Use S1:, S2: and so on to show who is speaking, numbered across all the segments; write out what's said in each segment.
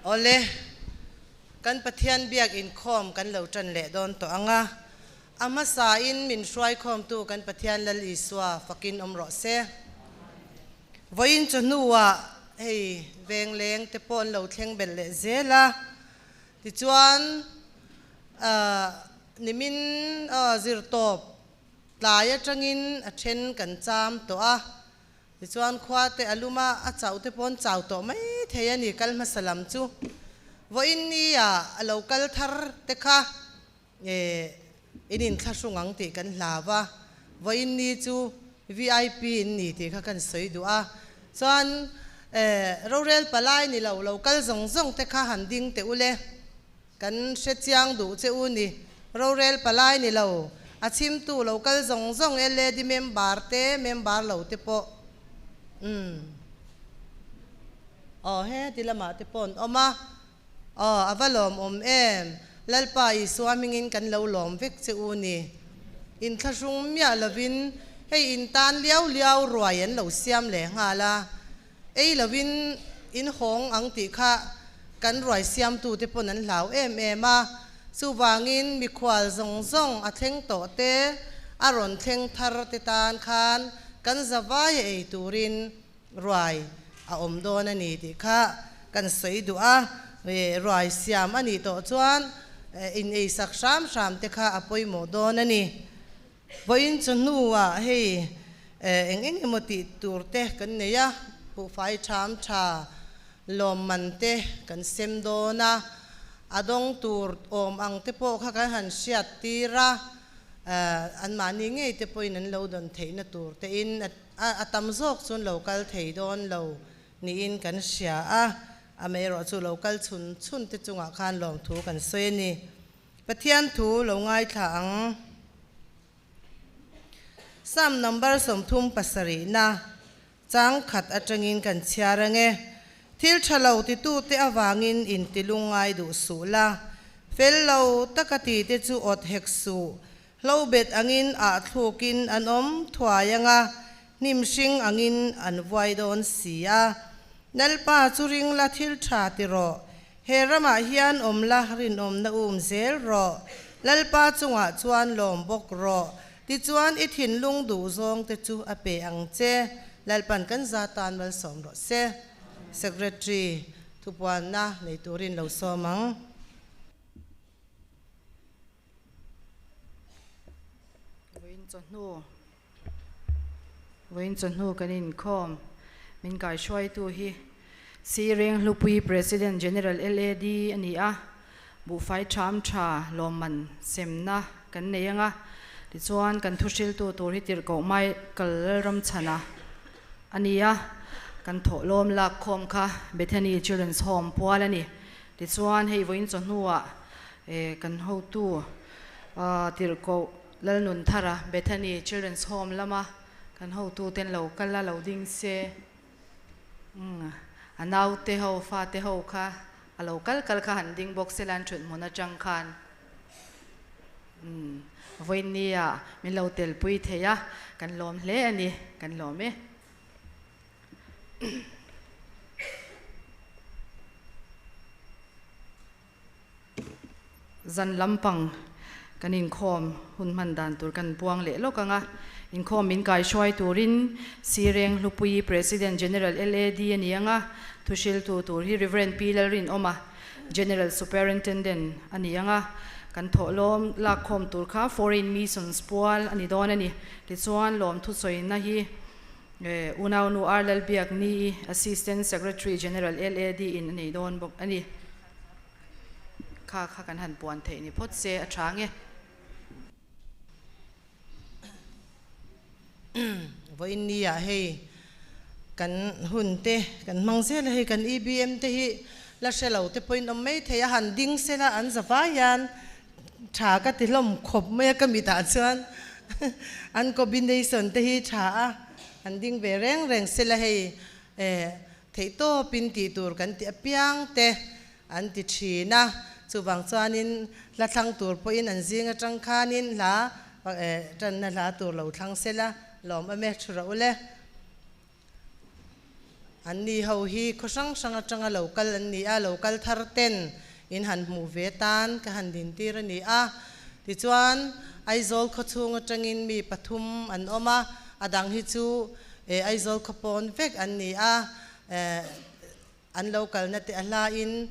S1: Awle, kan Pathian biak inkhawm kan lo tan leh dawn tawh ang a, a hmasain min hruaikhawmtu kan Pathian Lal Isua fakin awm rawh se. Vawiin chawhnuah hei vengleng te pawh an lo thleng belh leh zel a, tichuan nimin zirtawp tlai atangin a then kan cham tawh a, Tichuan khua te a lum a, a chauh te pawn chau tawh mai thei a ni kal hmasa lam chu. Vawiin ni ah a lo kal thar te kha in inthlahrung ang tih kan hlau a, vawiin ni chu vip in ni tih kha kan sawi duh a. Chuan rorel palai ni lo lo kal zawng zawng te kha han ding teh u le. Kan hre chiang duh che u ni. Rorel palai ni lo, a chhimtu lo kal zawng zawng LAD member te, member lo te pawh umm aw heti lamah te pawh an awm a, aw a va lawmawm em, Lalpa Isua hmingin kan lo lawm vek che u ni. Inthlahrung miah lovin hei in tan liau liau ruai an lo siam leh nghal a. Ei lovin in hawng ang tih kha kan ruai siamtute pawn an hlau em em a, chuvangin mikhual zawng zawng a thleng tawh te, a rawn thleng thar te tan khan kan zavaia ei turin ruai a awm dawn a ni tih kha kan sawi duh a, ruai siam a nih tawh chuan in eisak hram hram te kha a pawimawh dawn a ni. Vawiin chu hnuah hei eng eng emaw tih tur te kan nei a, buhfai ṭham ṭha lawmman te kan sem dawn a, a dawng tur awm ang te pawh kha kan han hriat tir a, anmahni ngei te pawhin an lo dawn theihna tur te in a tam zawk chu an lo kal thei dawn lo niin kan hria a, amaherawhchu lo kal chhun chhun te chungah khan lawmthu kan sawi a ni. Pathian thu lo ngaithla ang. Psalm number 37 na chang khat atangin kan chhiar ang e. Thil tha lo titute avangin inti lungngai duh suh la. Fel lo taka tite chu awt hek suh. Hlo bet angin ah thlukin an awm thuai ang a, hnim hring angin an vuai dawn si a. Lalpa chu ring la thil tha ti rawh. He ramah hian awm la, rinawmna um zel rawh. Lalpa chungah chuan lawm bawk rawh. Tichuan i thinlung duh zawng te chu a pe ang che. Lalpan kan za tan malsawm rawh se. Secretary, Thupuanna nei turin lo sawm ang.
S2: Vawiin chawhnu Vawiin chawhnu kan inkhawm min kaihruaitu hi Sireng Hlupui President General LAD a ni a, buhfai ṭham ṭha lawmman semna kan nei ang a, tichuan kan thuhriltu tur hi tirhkoh Michael Lalramchhana a ni a, kan thawhlawm lakkhawm kha Bethany Children's Home pual a ni. Tichuan hei vawiin chawhnuah kan hotu tirhkoh Lalnunthara, Bethany Children's Home lama kan hotuten lo kal a, lo ding se. Umm, a naute ho, fate ho kha a lo kal kal kha han ding bawk se la an thut hmun atang khan. Umm, vawiinnia min lo telpui thei a, kan lawm hle a ni, kan lawm e. Zan lampang kan inkhawm hun hman dan tur kan buang leh lawk ang a, inkhawm min kaihruai turin Sireng Hlupui President General LAD a ni ang a, thuhriltu tur hi Rev. Pi Lalrinawma, General Superintendent a ni ang a, kan thawhlawm lakkhawm tur kha Foreign Missions pual a ni dawn a ni. Tichuan lawmthusawiina hi Unaunu R. Lalbiakni, Assistant Secretary General LAD in a nei dawn bawk a ni. Kha kha kan han puan theih ni phawt se a tha nge.
S1: Vawiin ni ah hei kan hun te kan hmang zel a, hei kan EBM te hi la hre lo te pawhin awm mai thei a, han ding sela an za vai hian Tha ka ti hlawm khawp mai a ka mitah chuan an combination te hi tha a, an ding ve reng reng sela hei eh theihtawpin tih tur kan ti apiang te an ti thin a, chuvang chuanin hla thlang tur pawhin an zing atang khanin hla eh tanna hla tur lo thlang sela lawm awm e thu rawh ule. An ni ho hi khaw hrang hrang atanga lo kal an ni a, lo kal thar ten in han hmuh ve tan ka han dintir a ni a. Tichuan, Aizawl khawchhung atangin mi pathum an awm a, a dang hi chu Aizawl khaw pawn vek an ni a, an lo kalna te a hlain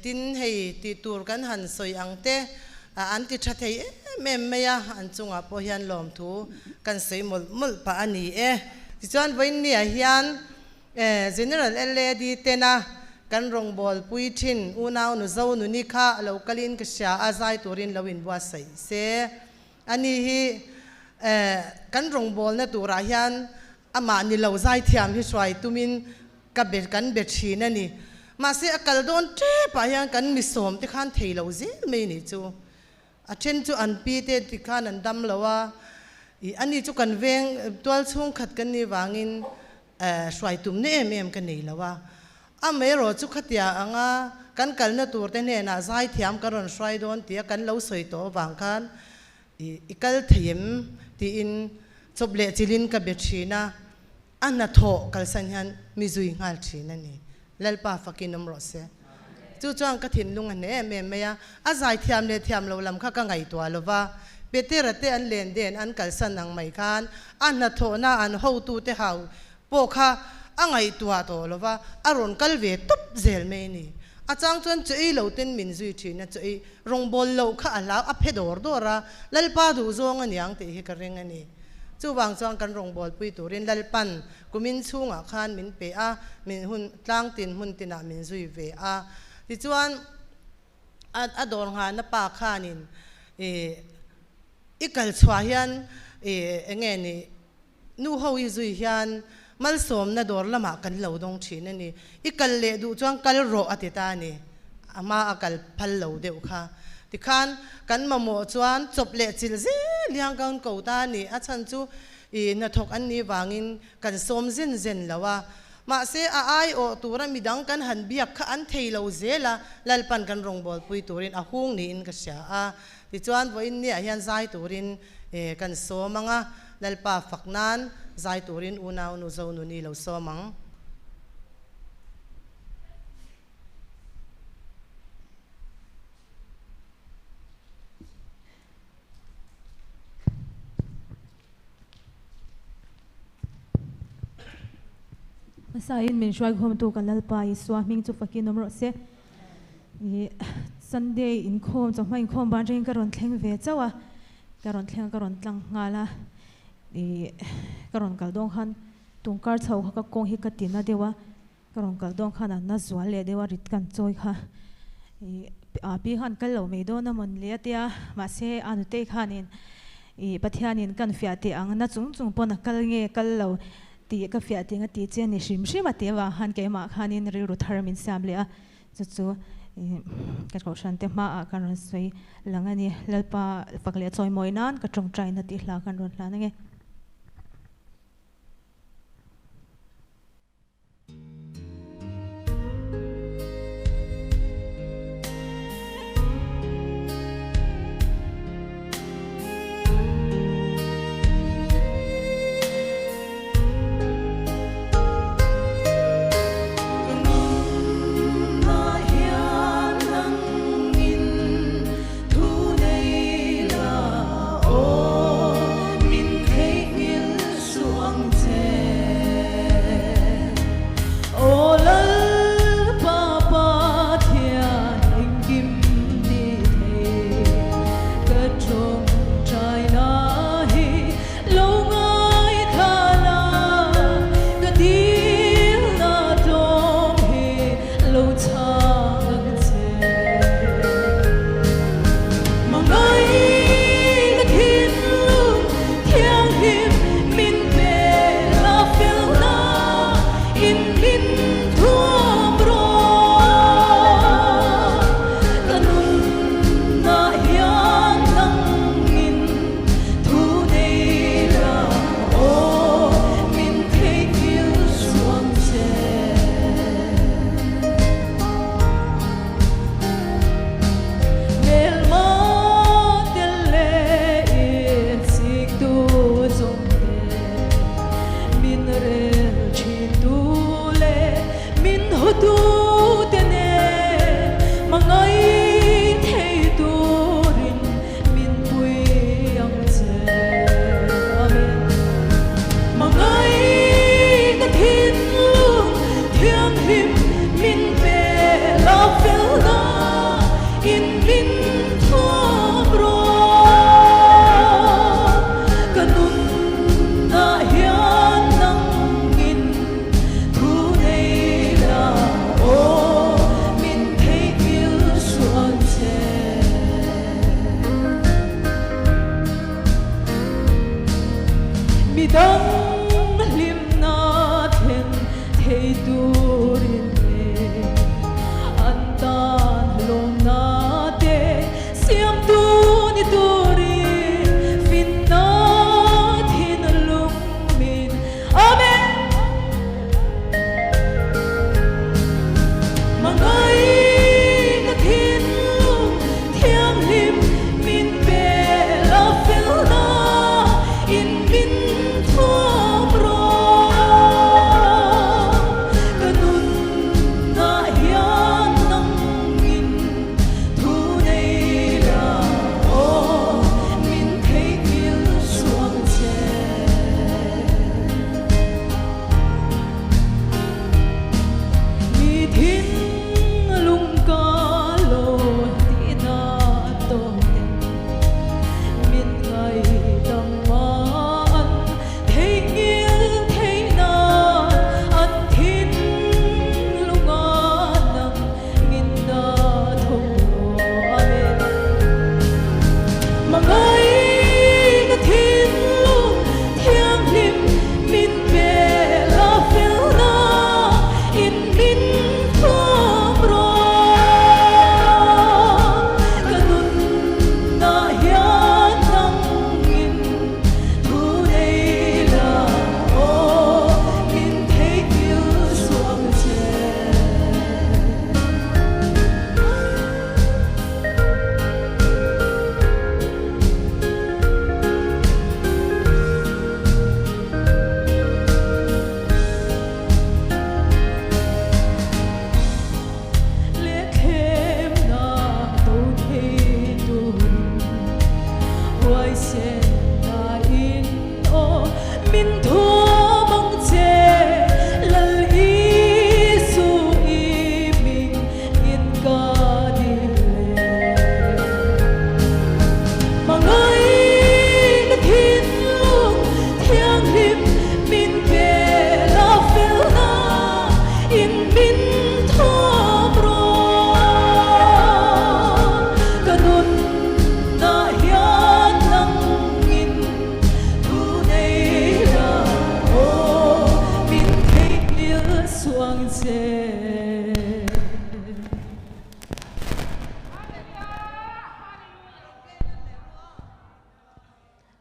S1: tin hei tih tur kan han sawi ang te an ti tha thei em em mai a, an chungah pawh hian lawmthu kan sawi mawlh mawlh pah a ni e. Tichuan vawiinniah hian General LAD tena kan rawngbawlpui thin unau nu Zo Nuni kha a lo kalin ka hria a, zai turin lo inbuatsaih se. Ani hi kan rawngbawlna turah hian amah ni lo zaithiam hi hruai tumin ka be kan be thin a ni. Mahse a kal dawn tepah hian kan misawm te khan thei lo zel mai nih chu. A then chu an pi te ti khan an dam lo a, ih ani chu kan veng tual chhung khat kan nih vangin hruai tumna em em ka nei lo a. Amaherawh chu khatia anga kan kalna tur te hnenah zaithiam ka rawn hruai dawn tia kan lo sawi tawh avang khan ih i kal thei em tiin chawp leh chilhin ka be thin a, a hnathawh kalsan hian mi zui nghal thin a ni. Lalpa fakin awm rawh se. Chu chuan ka thinlung a hneh em em mai a, a zai thiam leh thiam lo lam kha ka ngaihtuah lo va, Petera te an len den an kalsan ang mai khan a hnathawhna an hotute hau pawh kha a ngaihtuah tawh lo va, a rawn kal ve tawp zel mai a ni. A chang chuan chaw ei lo ten min zui thin a, chaw ei rawngbawl loh kha a hlau a phe dawr dawr a, Lalpa duhzawng a niang tih hi ka ring a ni. Chuvang chuan kan rawngbawlpui turin Lalpan Kumin chhungah khan min pe a, min hun tlang tin hmun tinah min zui ve a. Tichuan, a a dawr nghahna pa khanin ih i kal chhuah hian ih eng nge ni nu ho i zui hian malsawmna dawr lamah kan lo dawng thin a ni. I kal leh duh chuan kal rawh a ti ta a ni. A hma a kal phal lo deuh kha. Tikhan kan mamawh chuan chawp leh chilh zel hian kan ko ta a ni. A chhan chu I hnathawk an nih vangin kan sawm zen zen lo a, mahse a aiawh tura midang kan han biak kha an thei lo zel a, Lalpan kan rawngbawlpui turin a hung niin ka hria a. Tichuan vawiin niah hian zai turin kan sawm ang a, Lalpa fak nan zai turin unau nu Zonuni lo sawm ang.
S3: Hmasain min hruaikhawmtu kan Lalpa Isua hming chu fakin awm rawh se. Ih Sunday inkhawm chawhma inkhawm ban rengin ka rawn thleng ve chauh a, ka rawn thleng a ka rawn tlang nghal a, ih ka rawn kal dawn khan tungkar chho kha ka kawng hi ka ti na deuh a, Ka rawn kal dawn khan an na zual leh deuh a rit kan chawi kha ih a pi khan kal lo mai dawn a mawn le a tia mahse a nutei khanin ih Pathianin kan fiah teh ang na chung chung pawn a kal nge kal lo tih ka fiah tih ang a ti che a ni hrim hrim a tih avang khan keimah khanin rilru thar min siam leh a chu chu ih ka kohhran te hmaah kan rawn sawi lang a ni Lalpa fak leh chawimawi nan ka tawngtaina tih hla kan rawn hlan ange.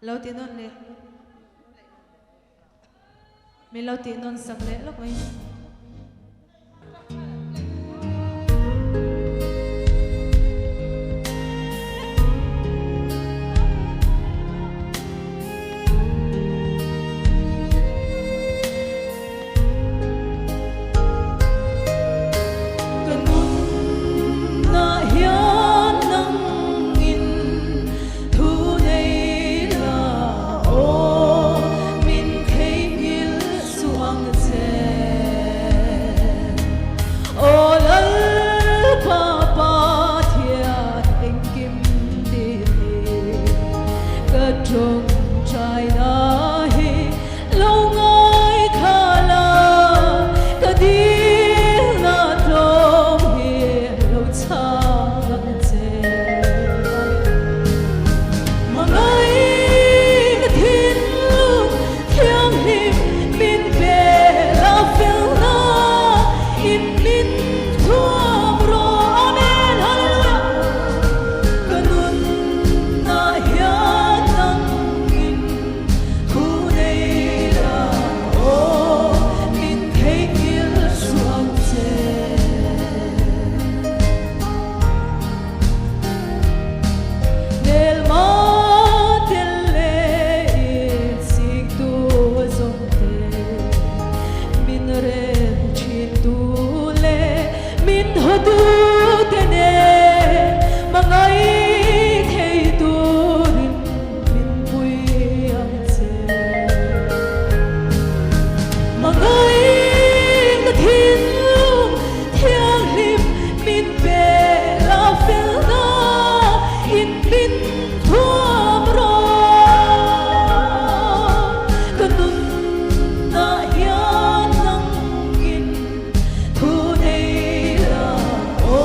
S3: Lo ti nawn leh. Min lo tih nawn sak leh lawk mai. Ka nunah hian nangin thu nei la aw min theihnghilh suh ang che. Aw Lalpa Pathian engkim ti thei ka tawngtaina hi Lo ngai kha la, ka dilna tlawm hi lo chhang ang che. Hmangaihna thinlung thianghlim min pe la felna in min thuam rawh. Amen. Hallelujah. Ka nunna hian nangin Thu nei la aw min theihnghilh suak che. Nelma tel leh insik tu zawng te, min rem thin tu leh min haw tu te nen hmangaih thei turin Min pui ang che. Hmangaihna thinlung thianghlim min pe la felna in min thuam rawh. Ka nunah hian nangin thu nei la aw.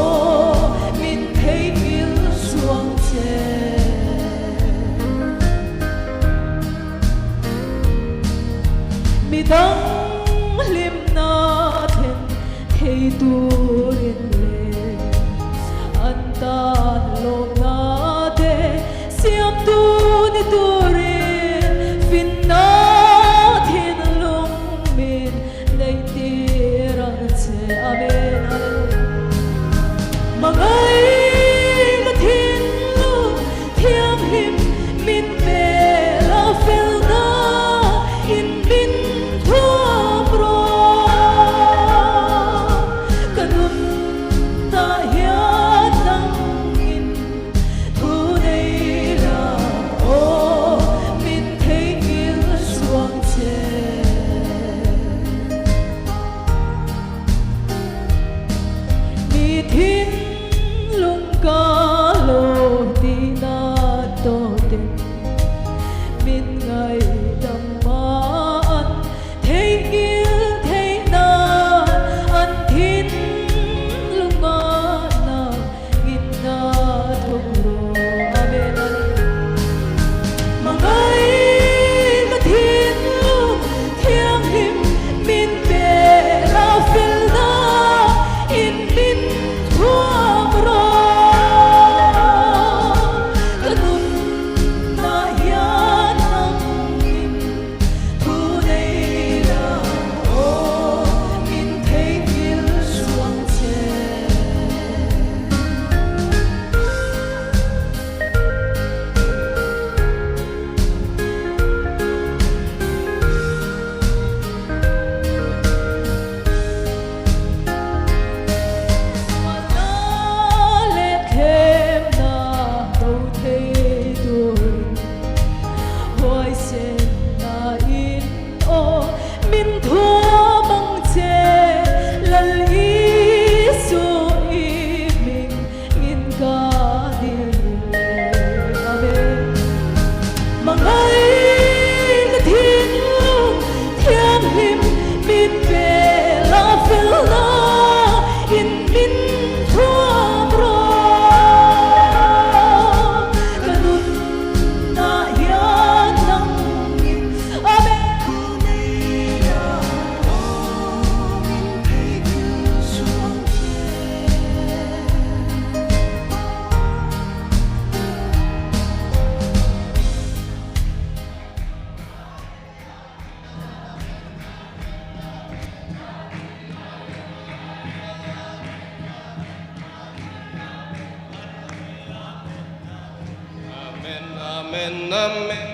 S4: Amen Amen.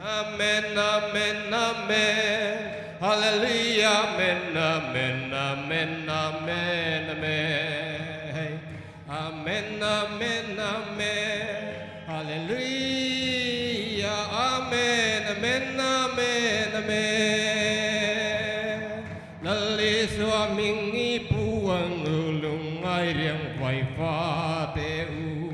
S4: Amen Amen Amen Hallelujah Amen Amen Amen Amen Amen Amen Amen Amen Hallelujah Amen Amen Amen Amen Lal Isua hming i pu ang u lungngai riang vai fa te u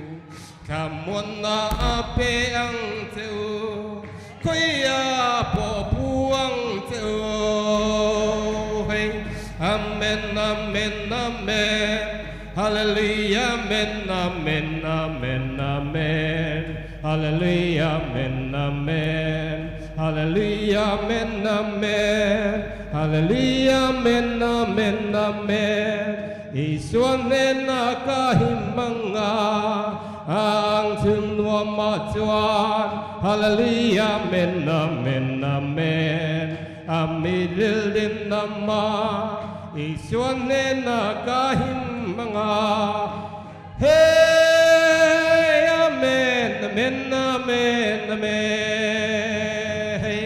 S4: Thlamuanna a pe ang che u Khawiah pawh pu ang che u Hei Amen Amen Amen Hallelujah Amen Amen Amen Amen Hallelujah Amen Amen Hallelujah Amen Amen Hallelujah Amen Amen Amen Isua hnena ka him anga a ang chhung nuam ah chuan Hallelujah Amen Amen Amen A mi ril din nama Isua hnena ka him anga Hey Amen Amen Amen Amen Hei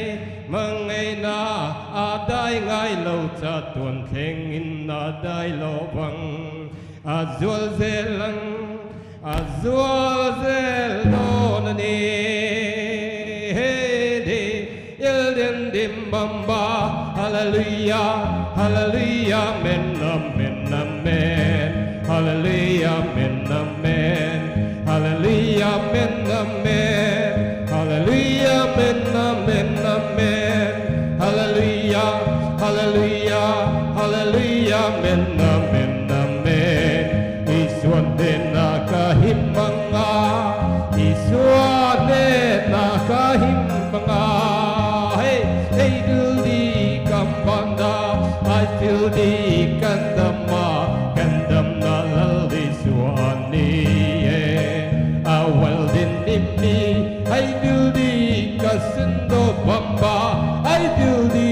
S4: hmangaihna a dai ngai lo chatuan thleng in a dai lo vang a zual zel ang a zual zel dawn a ni Hey di il din dim bam ba Hallelujah Hallelujah Amen Amen Amen Hallelujah Amen Amen Hallelujah Amen Amen Hallelujah Amen Amen Amen Hallelujah Hallelujah Hallelujah Amen Amen Amen Isua hnena ka him anga Isua hnena ka him anga Hey Hey dil di kam banda Ai thil di kan dam a Kan dam na lal Isua a ni e A wal din ni mi Ai dil di ka sin do bamba Ai dil di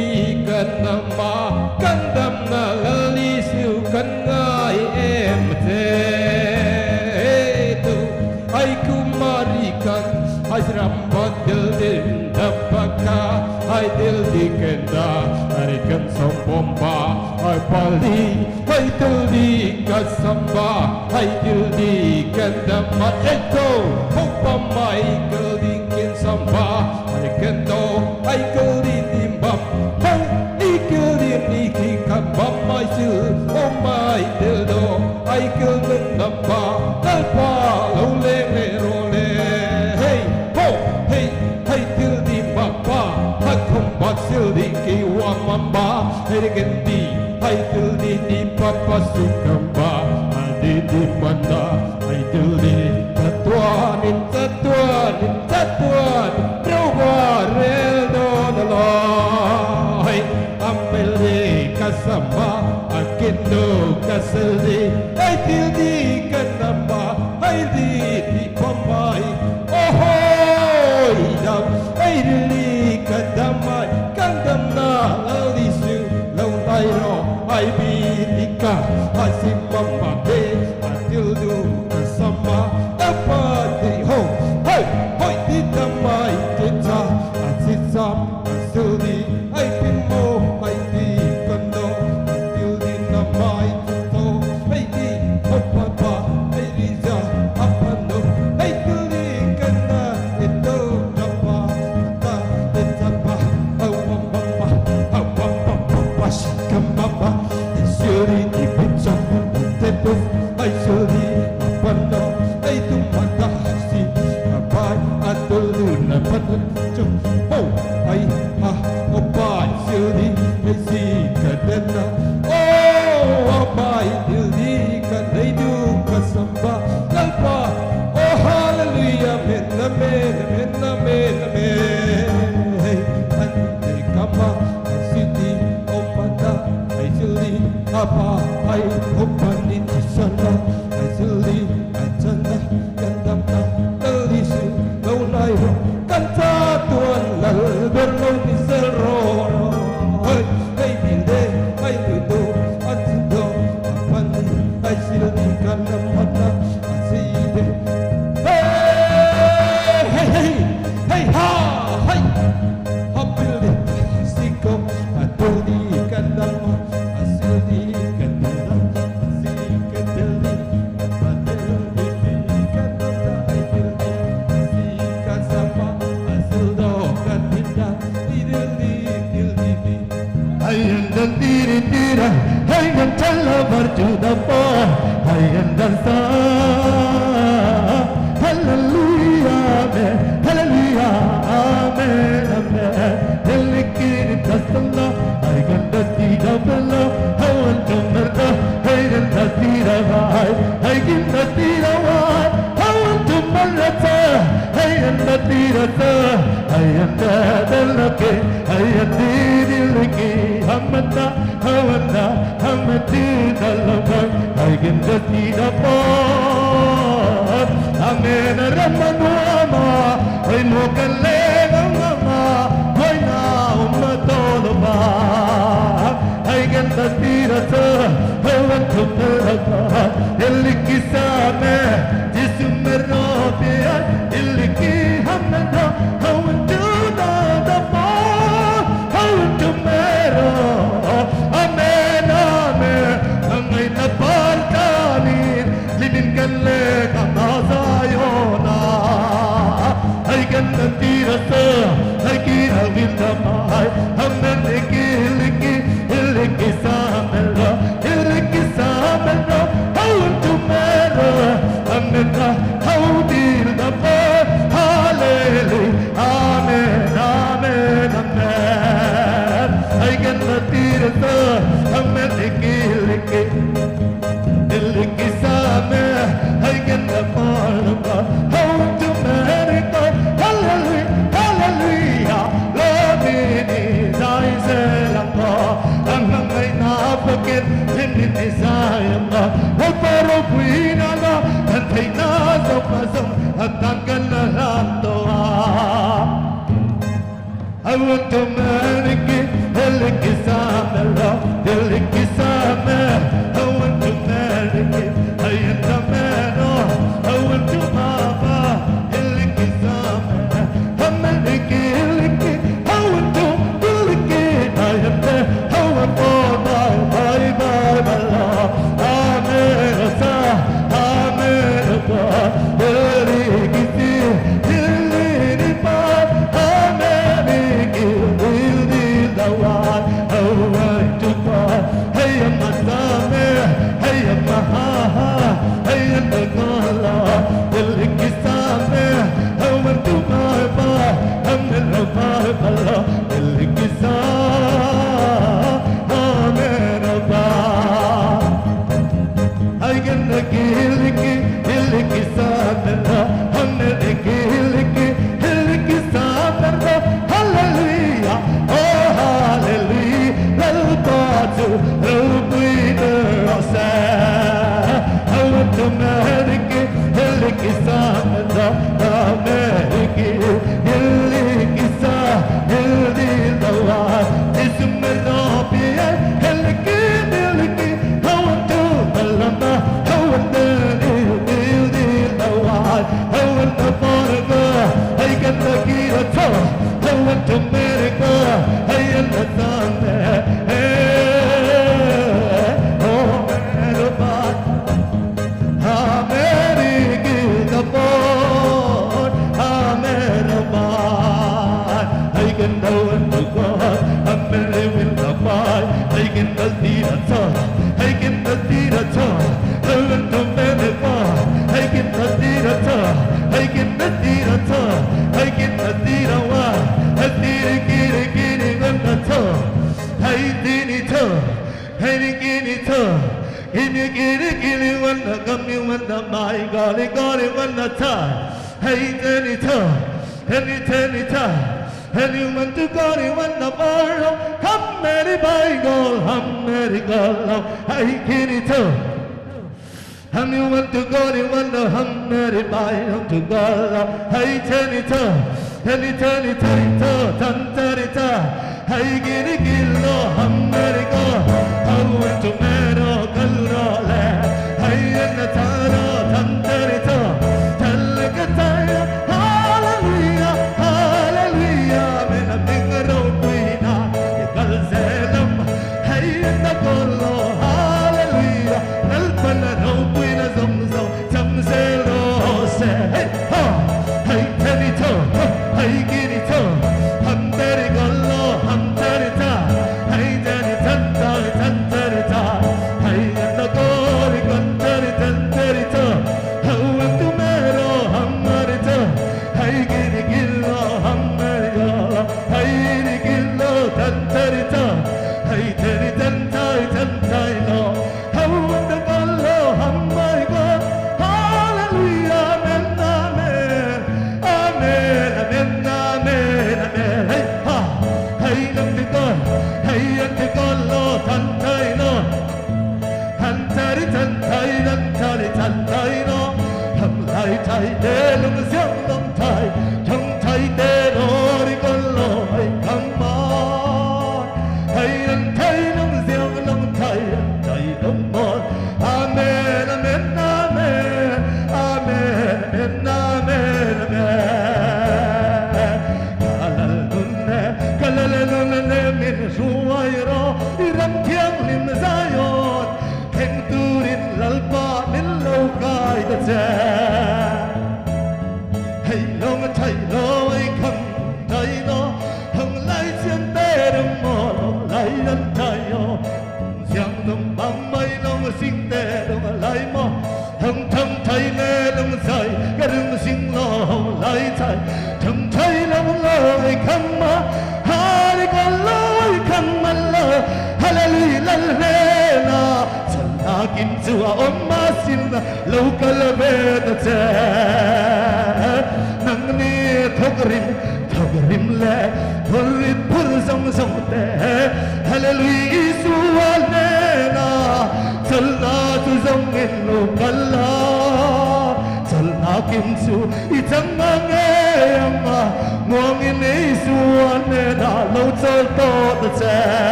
S4: kan dam a Kan dam na lal Isu kan ngai em che tu Ai kumari kan Ai ram ba dil din dapaka Ai dil di kenda Ai kan som bomba Ai pali Ai dil di kasamba Ai dil di kenda ma eto Hopa mai kal di kin samba Ai kendo Ai kal di timbam Hei i kal di ni ki kambam mai sil Oh mai dil do Ai kal nun namba Lalpa lo leng le ro le Hey ho hey hey dil di ma pa Ha khom ba sil di ki wa mamba Hey di ken di Hey dil di ni pa pa su kamba Ha di di manda Hey dil di Tatuanin tatuanin tatuanin Rau ba rel do na lo Hey ampel di kasama Akindo kasel di Hey dil di kanamba Hey di di pamay Ohoy dam Hey di kadamay Kandam na lalisu Lo nai ro Ai bi di ka Asim pamate Atildu kasama Apati ho Hey hoi di damay kita Asisam asildi Ai pimo ai di kando Atildi namay tuto Ai di hopapa Ai riza apano Ai tuli kana ito tapa Ta etapa Au papa Au papa papa Shikambaba Suri di pizza Tepuf Ai suri apano Ai tumata si Apai atulu na panut Ho ai ha opai suri ai si kadena Oh apai dildi kadaidu kasamba Lalpa Oh hallelujah amen amen amen amen amen Hey ante kama siti opata ai sili apa ai opani tisana ai sili achana kandamna lalisu lo nai ro kan cha tuan lal ber lo ni sel ro hey hey dil de ai du do an do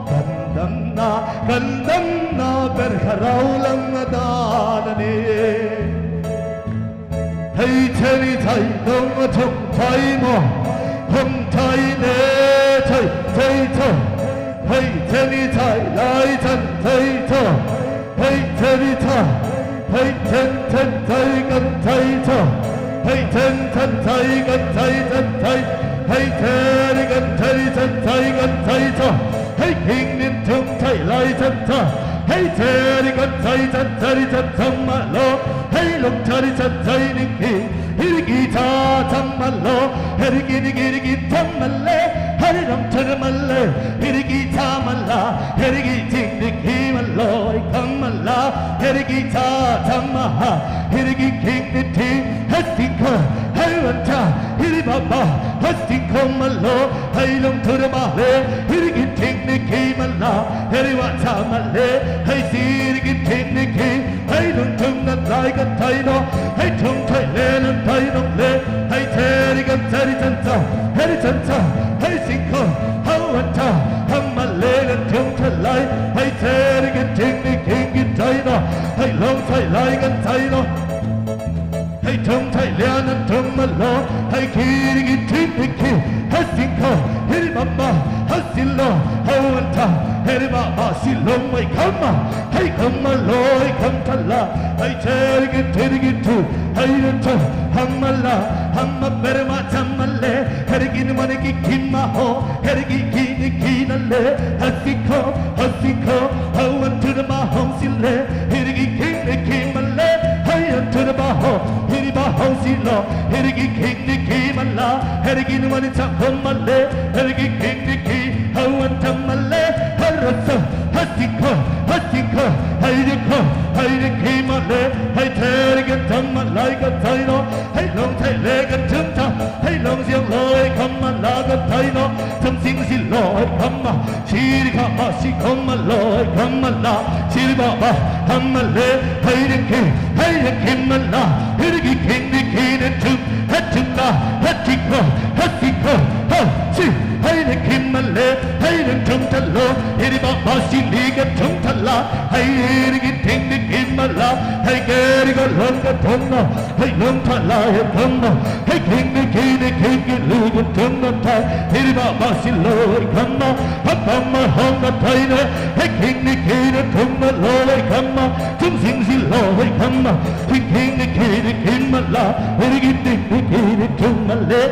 S4: Kan dam na, kan dam na ber
S5: thlarau lang a dan a ni. Hei cheri chai nong a thong thai maw hong thai le chai chei cho hei cheri chai lai chan chei cho hei cheri cha hei chen chen chai kan chai cho hei chen chan chai kan chai chan chai hei cheri kan cheri chan chai kan chai cho hei king nin thung chai lai chan cha hei cheri kan chai chan cheri chan chang ma lo hei lung cheri chan chai ning ki hiri ki cha chang ma lo heri ki ni ki ni ki chang ma le heri ram cheri ma le hiri ki cha ma la heri ki ching ni ki ma lo khang ma la heri ki cha chang ma ha hiri ki king ni thi hết sinh khơ hei wan cha hiri ba ba hết sinh khơ ma lo hei lung thur ma le hiri ki thing ni ki ma la heri wa cha ma le hei si ki thing ni ki hei lung thung na tai ka thai no hei thung thai le lung thai nong le hei theri kan theri chan cha heri chan cha hei sinh khơ hau wan cha ham ma le kan thung thai lai hei theri ki thing ni ki ki thai no hei lung thai lai kan thai no hei thung thai le nan thung ma lo hei ki ki thing ni ki hei sinh khơ heri ma ma hei sin lo hau wan cha heri ma ma si lo mai kham ma hei kham ma lo hei kham tha la hei theri ki theri ki thu hei ren thu ham ma la ham ma per ma cham ma le heri ki ni ma ni ki kim ma ho heri ki ki ni ki na le hei si kho hei si kho hau wan thu na ma hong si le heri ki kim ni kim ma le hei wan thu na ma ho heri ma hong si lo heri ki kim ni kim ma la heri ki ni ma ni cha hom ma le heri ki kim ni ki hau wan tham ma le hei ra sa hei si kho hei si kho hei ri kho hei ri ki ma le hei theri ki tham ma lai ka thai no hei long thai le ka thum tha hei long siang loi kham ma la ka thai no tham sing si loi kham ma si ri kha ma si khom ma loi kham ma la si ri ba ba tham ma le hei ri ki hei ri ki ma la hei ri ki king ni ki ne thum hei thum ta hei thi kho hei si kho hei si hei ri ki ma le hei ri thum tha lo hei ri ba ba si li ka thum tha la hei ri ki thing ni ki ma la hei ke ri ka long ka thum na hei long tha la hei thum na hei king ni ki ni ki ki lu ka thum na tha hei ri ba ba si lo hei kham ma ha kham ma hong na thai na hei king ni ki ni thum ma lo hei kham ma thum sing si lo hei kham ma thing king ni ki ni ki ma la hei ri ki ni ki ni thum ma le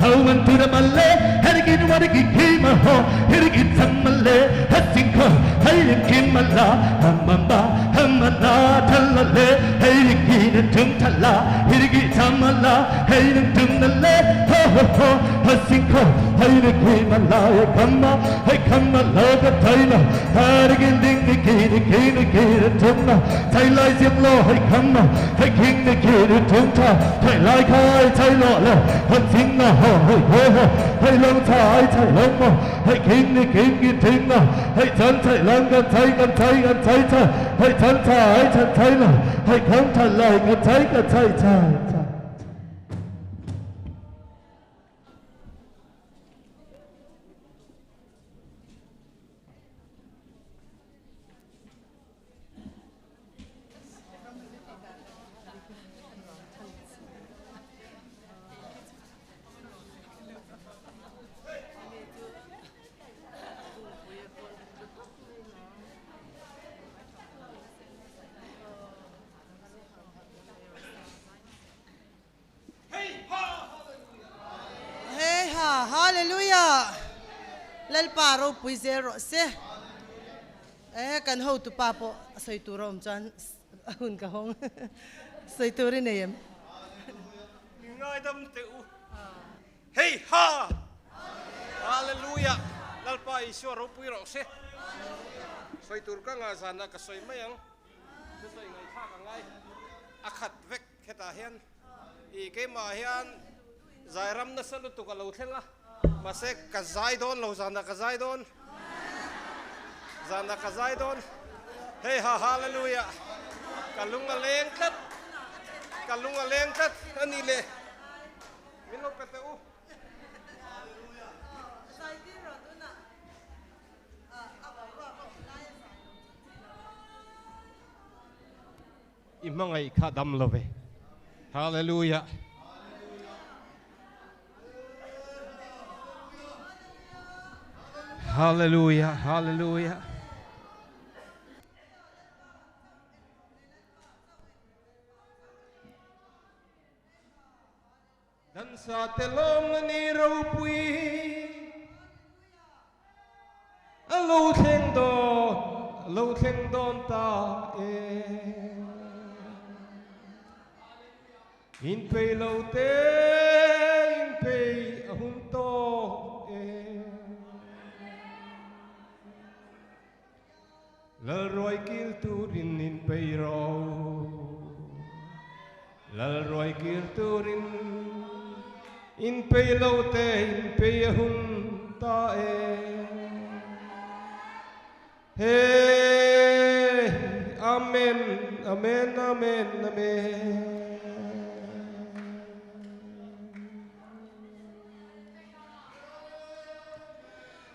S5: hau man thu na ma le hei ki ni wa ki ki ma ho hei ki tham ma le hei sing kho hei ri ki ma la ham ma ba ham ma la tha la le hei ri ki ni thum tha la hei ri ki tham ma la hei ri thum na le ho ho ho hei sing kho hei ri ki ma la hei kham ma hei kham ma la ka thai na hei ri ki ding ni ki ni ki ni ki ni thum na thai lai siang lo hei kham ma hei king ni ki ni thum tha thai lai khai thai lo le hei sing na ho hei ho ho hei long thai thai long ma hei king ni king ki thing na hei chan thai lang kan thai kan thai kan thai tha hei chan thai chan thai na hei kham tha lai kan thai kan thai thai thai.
S1: Hey ha, hallelujah. Lalpa ropui zel rawh se. Eh kan hotu pa pawh sawi tur a awm chuan hun ka hawng sawi tur i nei em?
S6: Mi ngaidam teh u. Hey ha! Hallelujah! Lalpa Isua ropui rawh se. Sawi tur ka ngah zanah ka sawi mai ang. Thusawi ngaihthlak a ngai a khat vek hetah hian ih keimah hian zai ram nasa lutuk a lo thleng a, mahse ka zai dawn lo zanah ka zai dawn zanah ka zai dawn hei ha hallelujah ka lung a leng tlat ka lung a leng tlat a ni le min lo pe teh u. I hmangaih kha dam lo ve. Hallelujah. Hallelujah, hallelujah. Dan sa te lawm na ni ropui a lo thleng dawn, a lo thleng dawn ta e. In pei lo te, in pei a hun tawh e. Lalruai kil turin in pei ro. Lalruai kil turin in pei lo te in pei a hun ta e. He Amen Amen Amen Amen.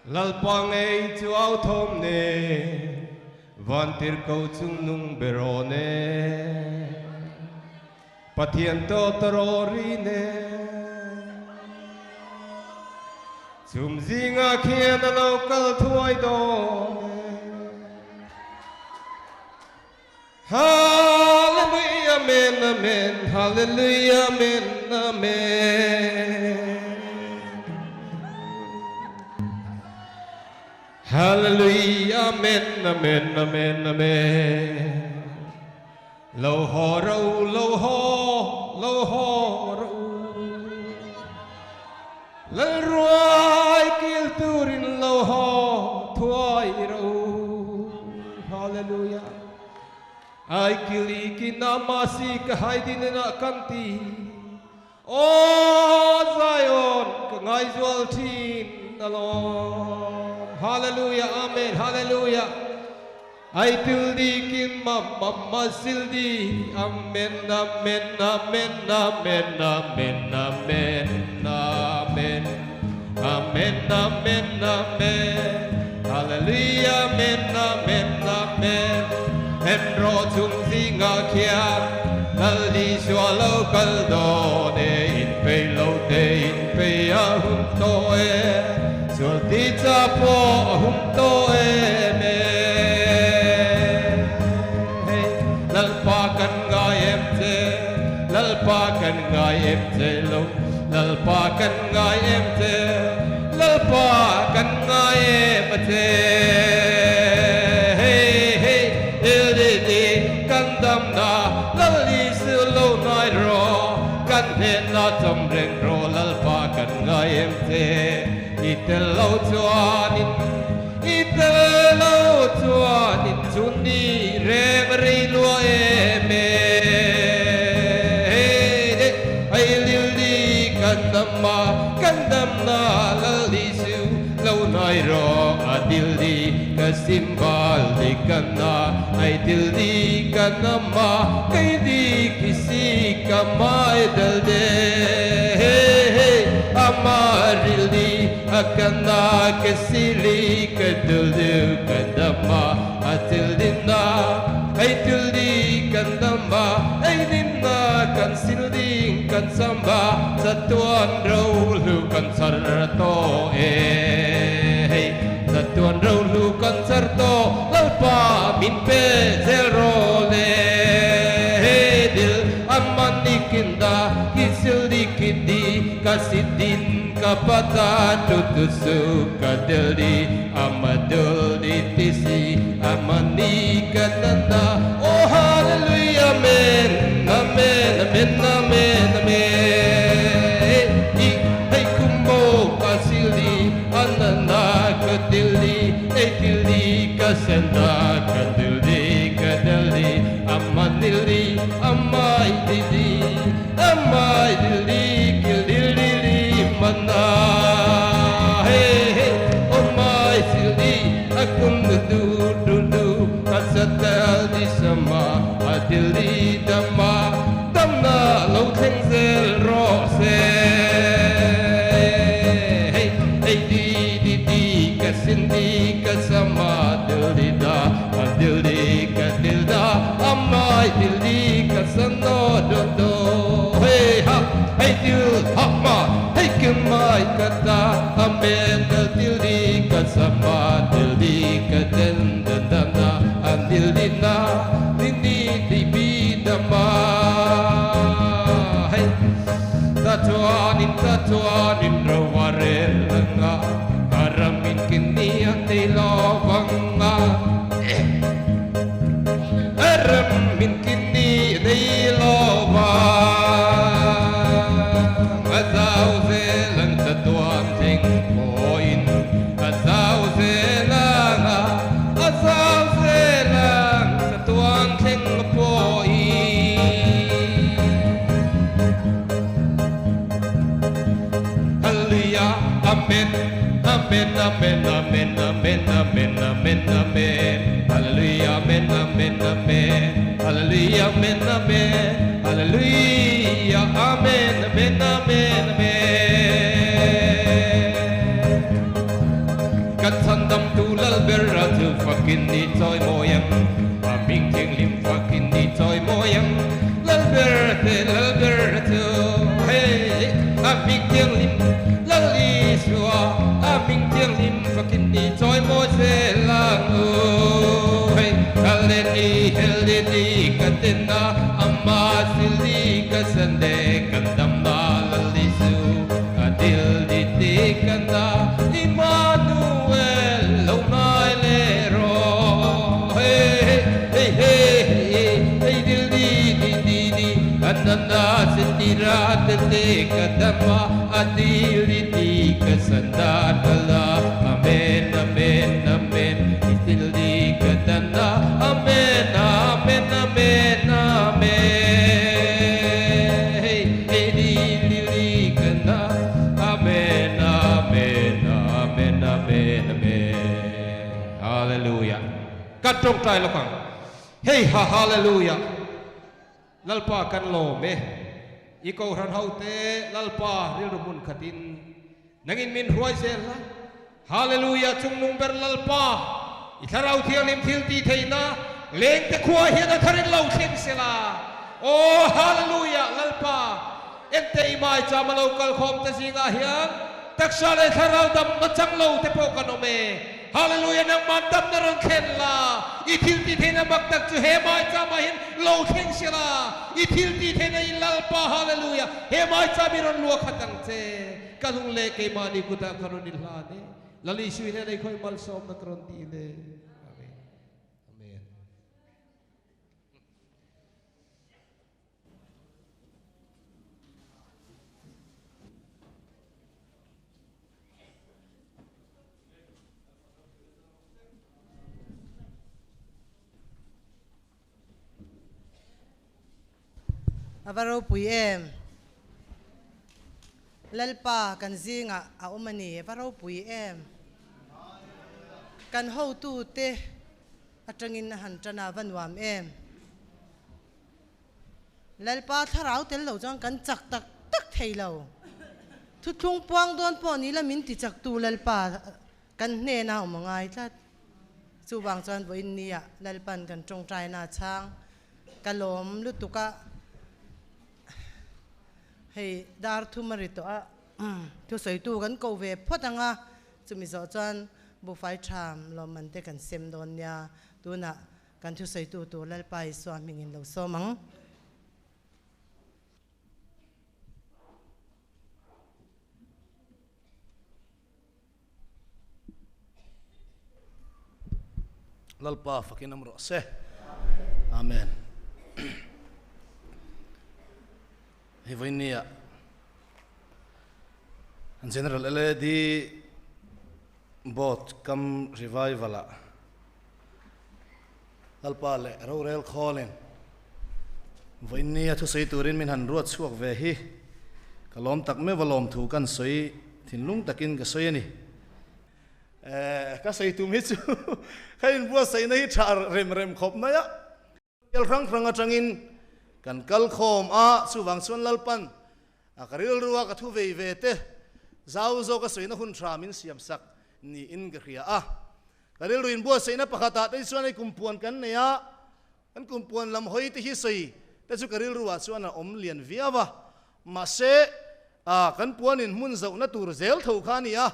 S6: Lalpa ngei chu au thawm nen, Vantirhko chungnung ber aw nen, Pathian tawt a raw ri nen. Chum zingah khian a lo kal thuai dawn e. Hallelujah Amen Amen Hallelujah Amen Amen Hallelujah Amen Amen Amen Amen Lo haw ro lo haw lo haw ro Lalruai kil turin lo haw thuai ro. Hallelujah. Ai kili ki na masi ka hai din na kan ti. O Zion ka ngai zual thin alawm. Hallelujah. Amen. Hallelujah. Ai til di kim ma ma ma sil di Amen Amen Amen Amen Amen Amen Amen Amen Amen Amen Hallelujah Amen Amen Amen En rawh chung zingah khian Lal Isua lo kal dawn e In pei lo te in pei a hun tawh e Sual ti cha pawh a hum tawh em e. Hei Lalpa kan ngai em che, Lalpa kan ngai em che lo, Lalpa kan ngai em che, Lalpa kan ngai em a che. Hei hei LDD kan damna Lal Isu lo ngai rawh, kan hnenah chawm reng rawh Lalpa kan ngai em che. I tel lo chuanin, i tel lo chuanin chun ni reng rei lua em e. Hei lil ni kan dam a, kan dam na Lal Isu lo nai rawh a dil ni ka simbal ni kan na ai dil ni kan dam a, kei ni kisi ka mai del de. Amarilli akana kesili kadulu kadama atildina aitildi kandama ainina kan silding kan samba chatuan rohlu kan char to e hei chatuan rohlu kan char to lalpa min pe zel ro le dil amanikinda kisildi kidi kasidin kapata tutusu kadildi amaduldi tisi amani kananda oh hallelujah amen amen amen amen amen i hey kumbo kasildi ananda kadildi eitildi kasenda kadildi kadildi amanildi amaididi amaidildi kildildili mana hey hey oh my sildi akum du du du kasatal di sama adildi dama damna lo thleng zel ro se hey hey di di di kasindi kasama dildi da adildi kadilda amai dildi
S4: no do do hey ha hey til ha ma hey kim mai ka ta amen dal til di ka sama til di ka den den dam na an dil di na ni ni di bi da ma hey ta chuanin ta chuanin ro wa rel nga aramin kinia nei lo vanga Aramin kini nei lo vang a zau zelang chatuan thleng pawhin a zau zelang a a zau zelang chatuan thleng pawhin Hallelujah Amen Amen Amen Amen Amen Amen Amen Amen Hallelujah Amen Amen Amen Hallelujah Amen Amen Hallelujah Amen Amen Amen Amen Kan chhandamtu Lalber a chu fakin ni chawimawi ang A hming thianghlim fakin ni chawimawi ang Lalber te Lalber chu Hey A hming thianghlim Lal Isua A hming thianghlim fakin ni chawimawi zel ang u Hey Halleni Helleni ka tena Ama silni ka sande kan damna Lal Isu A dil ni ti ka na Immanuel lo ngai leh rawh Hey hey hey hey hey dil di di di di Anana sitira te te ka dama A dil di ti ka sanda tala Amen amen amen I dil di ka dana Amen amen amen amen Hey hey dil di di ka na Amen amen amen amen amen Hallelujah Kan tawngtai lawk ang Hei ha Hallelujah Lalpa kan lawm e I kohhran ho te Lalpa rilru hmun khatin nangin min hruai zel la Hallelujah chungnung ber Lalpa I thlarau thianghlim thil tih theihna lengte khua hian a tharin lo thleng sela Aw Hallelujah Lalpa Ente i mai chama lo kal khawm te zingah hian taksa leh thlarau damna chang lo te pawh kan awm e. Hallelujah nangman damna rawn thlen la, i thil tih theihna mak tak chu he mai chamah hian lo thleng se la, i thil tih theihna i Lalpa Hallelujah he mai cham i rawn luah khat ang che. Ka lung leh keimahni kutah ka rawn i hlan e. Lal Isu hian ei khawi malsawmna ka rawn dil e. Amen. Amen.
S1: A va ropui em? Lalpa kan zingah a awm a ni, a va ropui em? Kan hotute atangin a han tan a, a va nuam em? Lalpa thlarau tel lo chuan kan chak tak tak thei lo. Thuthlung puang dawn pawh ni la min ti chaktu Lalpa kan hnena awm a ngai tlat. Chuvang chuan vawiin nia Lalpan kan tawngtaina a chhang. Ka lawm lutuk a, hei dar thum a ri tawh a, thusawitu kan ko ve phawt ang a, chumi zawh chuan buhfai tham lawmman te kan sem dawn nia. Tunah Kan thusawitu tur Lalpa Isua hmingin lo sawm ang.
S7: Lalpa fakin awm rawh se. Amen. Hei vawinia General LAD Board kam revival ah Lalpa leh rorel khawlin vawiinni a thusawi turin min han ruat chhuak ve hi ka lawm tak meuh a lawmthu kan sawi thinlung takin ka sawi a ni. Eh, ka sawi tum hi chu ka inbuatsaihna hi tha rem rem khawp mai a. Bial hrang hrang atangin kan kal khawm a, chuvang chuan Lalpan a ka rilru a ka thu vei ve te zau zawk a sawina hun tha min siam sak niin ka hria a. Ka rilru inbuatsaihna pakhatah te chuan hei kumpuan kan nei a, kan kumpuan lam hawi te hi sawi te chu ka rilru ah chuan a awm lian viau a, mahse ah kan puan in hmun zohna tur zel tho kha a ni a,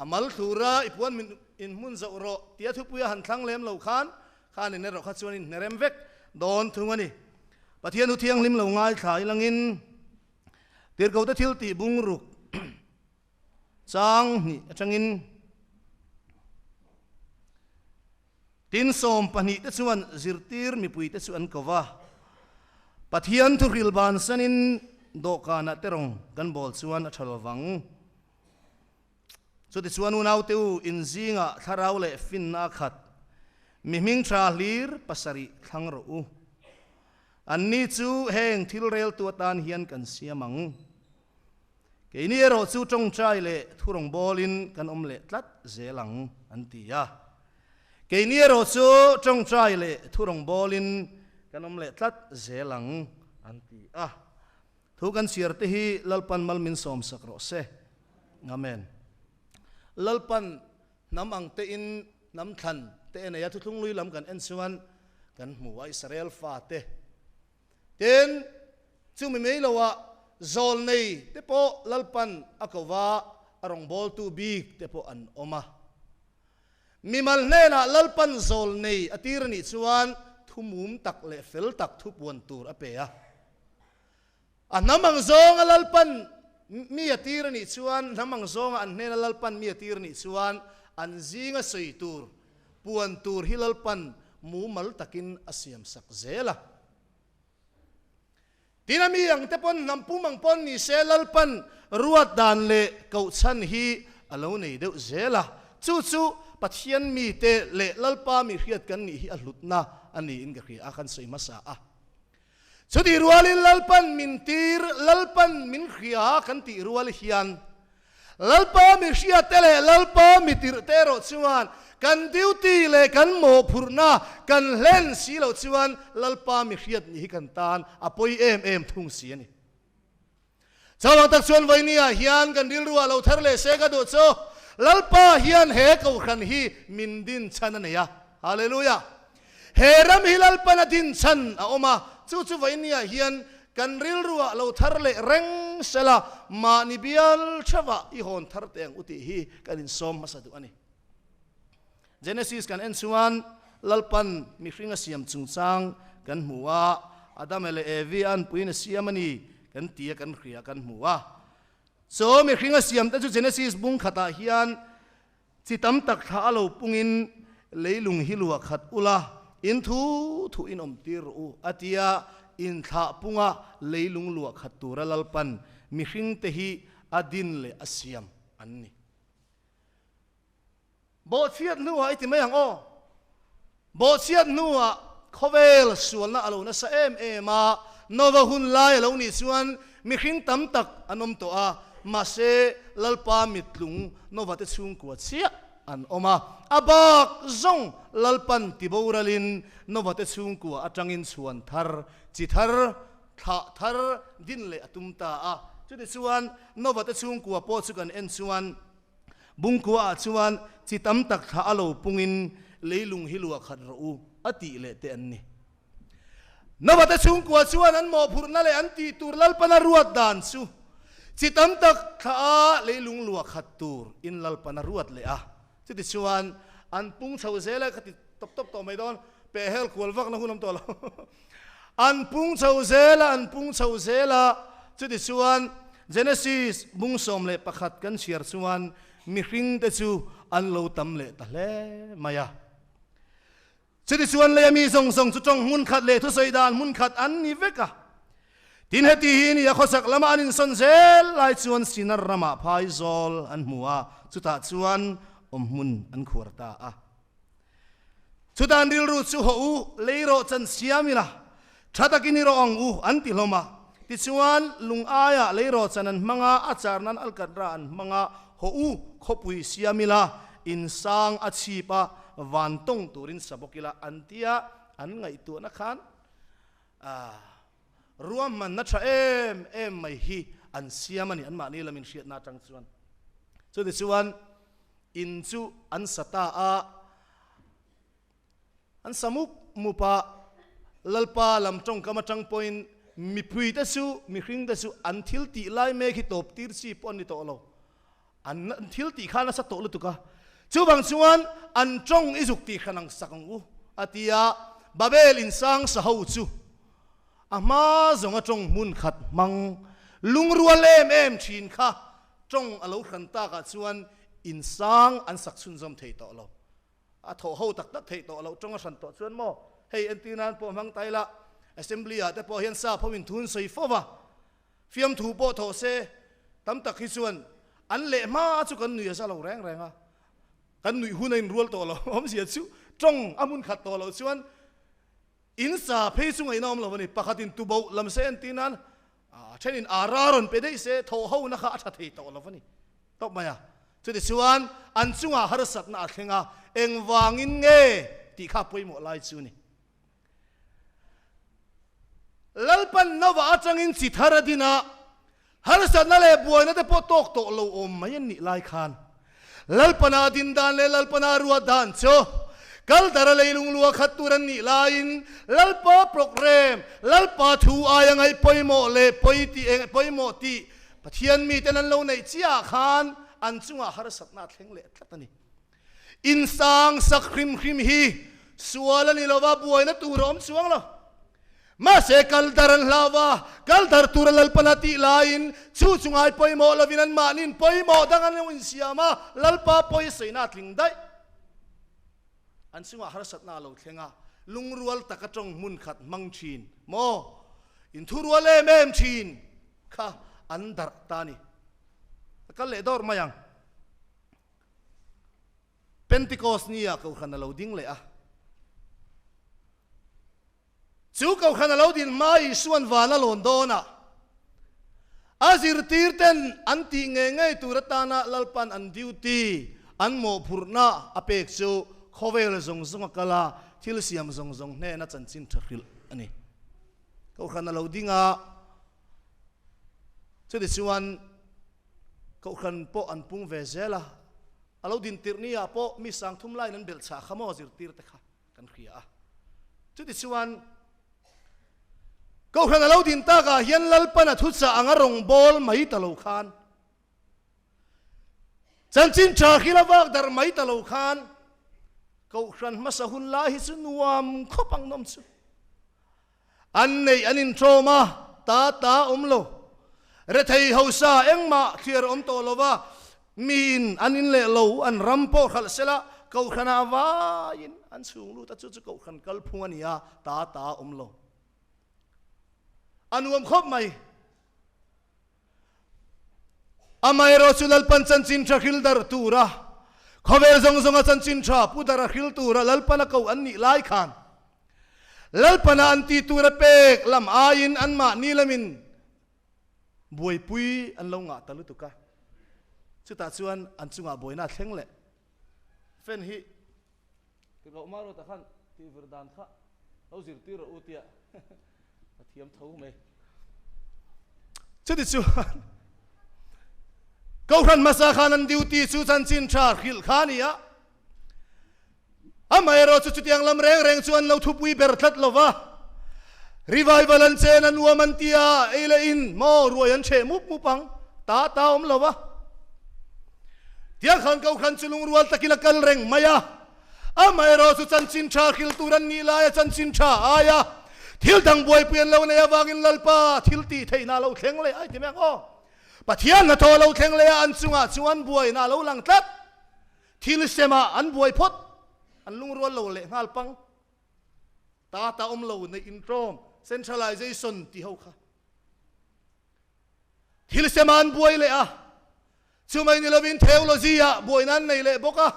S7: a mal thlura i puan min in hmun zoh rawh tia thupui a han thlang lem lo khan khan in erawh kha chuan in hnerem vek dawn thung a ni. Pathian hu thianghlim lo ngaithla ilangin Tirhkohte thil tih bungruk chang hnih atangin Tin 12 te chuan zirtir mipui te chu an ko va, Pathian thuhril bansanin dawhkanah te rawng kan bawl chuan a tha lo vang. Chutichuan unaute u, in zingah thlarau leh finna a khat, mi hming tha hlir pasarih thlang rawh u. Anni chu heng thil reltu atan hian kan siam ang. Keini erawh chu tawngtai leh thurâwng bawlin kan awm leh tlat zel ang, an ti a. Keini erawh chu tawngtai leh thurâwng bawlin kan awm leh tlat zel ang, an ti a. Thu kan chhiar te hi Lalpan mal min sawmsak rawh se. Amen. Lalpan hnam ang tein hnam thlan te a nei a, thuthlung lui lam kan en chuan kan hmu a, Israel fate. Tin, chumi mai loah zawlnei te pawh Lalpan a ko va, a rawngbawltu bik te pawh an awm a. Mimal hnenah Lalpan zawlnei a tir a nih chuan thu mum tak leh fel tak thu puan tur a pe a. A hnam ang zawnga Lalpan mi a tir a nih chuan, hnam ang zawnga an hnena Lalpan mi a tir a nih chuan an zinga sawi tur, puan tur hi Lalpan mumal takin a siamsak zel a. Tin a mi ang te pawn hnam pum ang pawn ni se Lalpan ruat dan leh kohchhan hi a lo nei deuh zel a. Chu chu Pathian mite leh Lalpa mi hriat kan nih hi a hlutna a niin ka hria a, kan sawi hmasa a. Chutih rualin Lalpan min tir, Lalpan min hria kan tih rual hian Lalpa mi hriatte leh Lalpa mi tirhte erawh chuan kan duty leh kan mawhphurhna kan hlen si loh chuan Lalpa mi hriat nih hi kan tan a pawi em em thung si a ni. Chauang tak chuan vawinia hian kan rilruah lo thar leh se ka duh chu Lalpa hian he kohhran hi min din chhan a nei a. Hallelujah! He ram hi Lalpan a din chhan a awm a, chu chu vawinia hian kan rilruah lo thar leh reng sela mahni bial theuhah i hawn thar teh ang u tih hi kan insawm hmasa duh a ni. Genesis kan en chuan Lalpan mihring a siam chungchang kan hmu a, Adama leh Evi a anpuiin a siam a ni kan ti a kan hria kan hmu a. Chaw mihring a siam te chu Genesis bung khatah hian chi tam tak thla a lo pungin leilung hi luah khat ula in thu thu in awm tir rawh u a tia inthlah punga leilung luah khat tura Lalpan mihring te hi a din leh a siam an ni. Bawhchhiat hnuah i ti mai ang aw. Bawhchhiat hnuah khawvel sualna a lo nasa em em a, Nova hun lai a lo nih chuan mihring tam tak an awm tawh a, mahse Lalpa mittlung Nova te chhungkua chiah an awm a. A bak zawng Lalpan ti boralin Nova te chhungkua atangin chhuan thar, chi thar, thlah thar din leh a tum ta a. Chutichuan Nova te chhungkua pawh chu kan en chuan, Bungkua ah chuan chi tam tak thla a lo pungin leilung hi luah khat rawh u a tih leh te an ni. Navate chhungkua chuan an mawhphurhna leh an tih tur Lalpana ruat dan chu chi tam tak thla a leilung luah khat tur in Lalpana ruat leh a. Chuti chuan an pung chho zel a, ka ti tawp tawp tawh mai dawn, peh hel kual vak na hun awm tawh lo. An pung chho zel a, an pung chho zel a, chuti chuan Genesis bung 11 kan chhiar chuan mihring te chu an lo tam leh ta hle mai a. Chuti chuan lei a mi zawng zawng chu tawng hmun khat leh thusawi dan hmun khat an ni vek a. Tin heti hi ni a khawsak lama an insawn zel lai chuan Sinar ramah phai zawl an hmu a, chutah chuan awm hmun an khuar ta a. Chutan rilru chu haw u, lei rawh chan siam ila, tha takin i rawh ang u, an ti hlawm a. Tichuan, lung aiah lei rawh chan an hmang a, a char nan alkatra an hmang a, haw u, khawpui siam ila, in sang a chhip a, van tawng turin sa bawk ila, an ti a, an ngaihtuahna khan ruahmanna tha em em mai hi an siam a ni, anmahni lamin hriatna atang chuan. Chutichuan, In chu an sa ta a, an sa mup mup a. Lalpa lam tawngkam atang pawhin mipuite chu, mihringte chu an thil tih lai mek hi tawp tir chi pawh an ni tawh lo. An thil tih kha nasa tawh lutuk a, chuvang chuan an tawng i zuk tih hran ang sak ang u, a ti a. Babel insang sa ho chu a hma zawnga tawng hmun khat hmang lungrual em em thin kha tawng a lo hran takah chuan insang an sak chhunzawm thei tawh lo. A thawh ho tak tak theih tawh loh tawng a hran tawh chuan maw hei entir nan pawh hmang ta ila Assembly ah te pawh hian sap ho in thu an sawi fo va, fiamthu pawh thawh se tam tak hi chuan an leh hma chu kan nui a za lo reng reng a, kan nuih hun a inrual tawh lo awmzia chu tawng a hmun khat tawh loh chuan in sa phei chu ngaihna awm lo a ni. Pakhat in tuboh lam se entir nan a then in ara rawn pe daih se thawh ho na kha a tha thei tawh lo a ni tawp mai a. Chutichuan an chungah harsatna a thleng a, engvangin nge tih kha pawimawh lai chu a ni. Lalpan Nova atangin chi thar a din a, harsatna leh buaina te pawh tawk tawh lo awm mai an nih lai khan Lalpana din dan leh Lalpana ruat dan chu kal dara leilung lua khat tur an nih laiin Lalpa program, Lalpa thu aia ngaih pawimawh leh pawi tih eng pawimawh tih Pathian miten an lo neih chiah khan an chungah harsatna a thleng leh tlat a ni. Insang sak hrim hrim hi sual a ni lo va, buaina tur a awm chuang lo. Mahse kal dar an hlau va, kal dar tura Lalpana tih laiin chu chu ngai pawimawh lovin anmahniin pawimawh dang an lo insiam a, Lalpa pawisaina a tling daih. An chungah harsatna a lo thleng a, lungrual taka tawng hmun khat hmang thin maw? Inthurual em em thin kha an darh ta a ni. A kal leh dawr mai ang. Pentecost ni ah Kohhran a lo ding leh a. Chu Kohhran a lo din hma Isuan van a lawn dawn a, a zirtir ten an tih ngei ngei tur atana Lalpan an duty, an mawhphurhna a pek chu khawvel zawng zawng a kal a, thil siam zawng zawng hnena chanchin tha hrilh a ni. Kohhran a lo ding a, chutichuan Kohhran pawh an pung ve zel a, a lo din tirh ni ah pawh mi sang thum laiin an belh chhah kha maw zirtir te kha kan hria a. Chutichuan Kohhran a lo din tak ah hian Lalpan a thuchah anga rawngbâwl mai ta lo khan, chanchin tha hrilh a vak darh mai ta lo khan Kohhran hmasa hun lai hi chu nuam khawp ang nawm chu. An neih an intawm a, ta ta awm lo. Rethei hausa engmah thliar awm tawh lo va, miin an in leh lo, an ram pawh hralh sela, Kohhranah vaiin an chhung lut a, chu chu Kohhran kalphung a ni a, ta ta awm lo. A nuam khawp mai. Amaherawh chu Lalpan chanchin tha hril dar tura khawvel zawng zawnga chanchin tha pu dara hril tura Lalpana ko an nih lai khan Lalpana an ti tura pek lam aiin anmahni lamin buaipui an lo ngah ta lutuk a, chutah chuan an chungah buaina a thleng leh. Fan hi tirhkoh Maruata khan tihvir dan kha lo zirtir rawh u tia a thiam tho mai. Chuti chuan Kohhran hmasa khan an duty chu chanchin tha hrilh kha a ni a, amaherawh chu chutiang lam reng reng chu an lo thupui ber tlat lo va, revival an chen a nuam an ti a, ei leh in maw ruai an cheh mup mup ang, ta ta awm lo va. Tiang khan Kohhran chu lungrual takin a kal reng mai a, Amaherawh chu chanchin tha hril tur an nih laia chanchin tha aia thil dang buaipui an lo nei avangin Lalpa thil tih theihna a lo thleng leh ai ti mai ang aw. Pathian hnathawh a lo thleng leh a, an chungah chuan buaina a lo lang tlat. Thil semah an buai phawt, an lungrual lo leh nghal pang. Ta ta awm lo neih intawm, centralization tih ho kha. Thil semah an buai leh a, Chumai ni lovin theology-ah buaina an nei leh bawk a.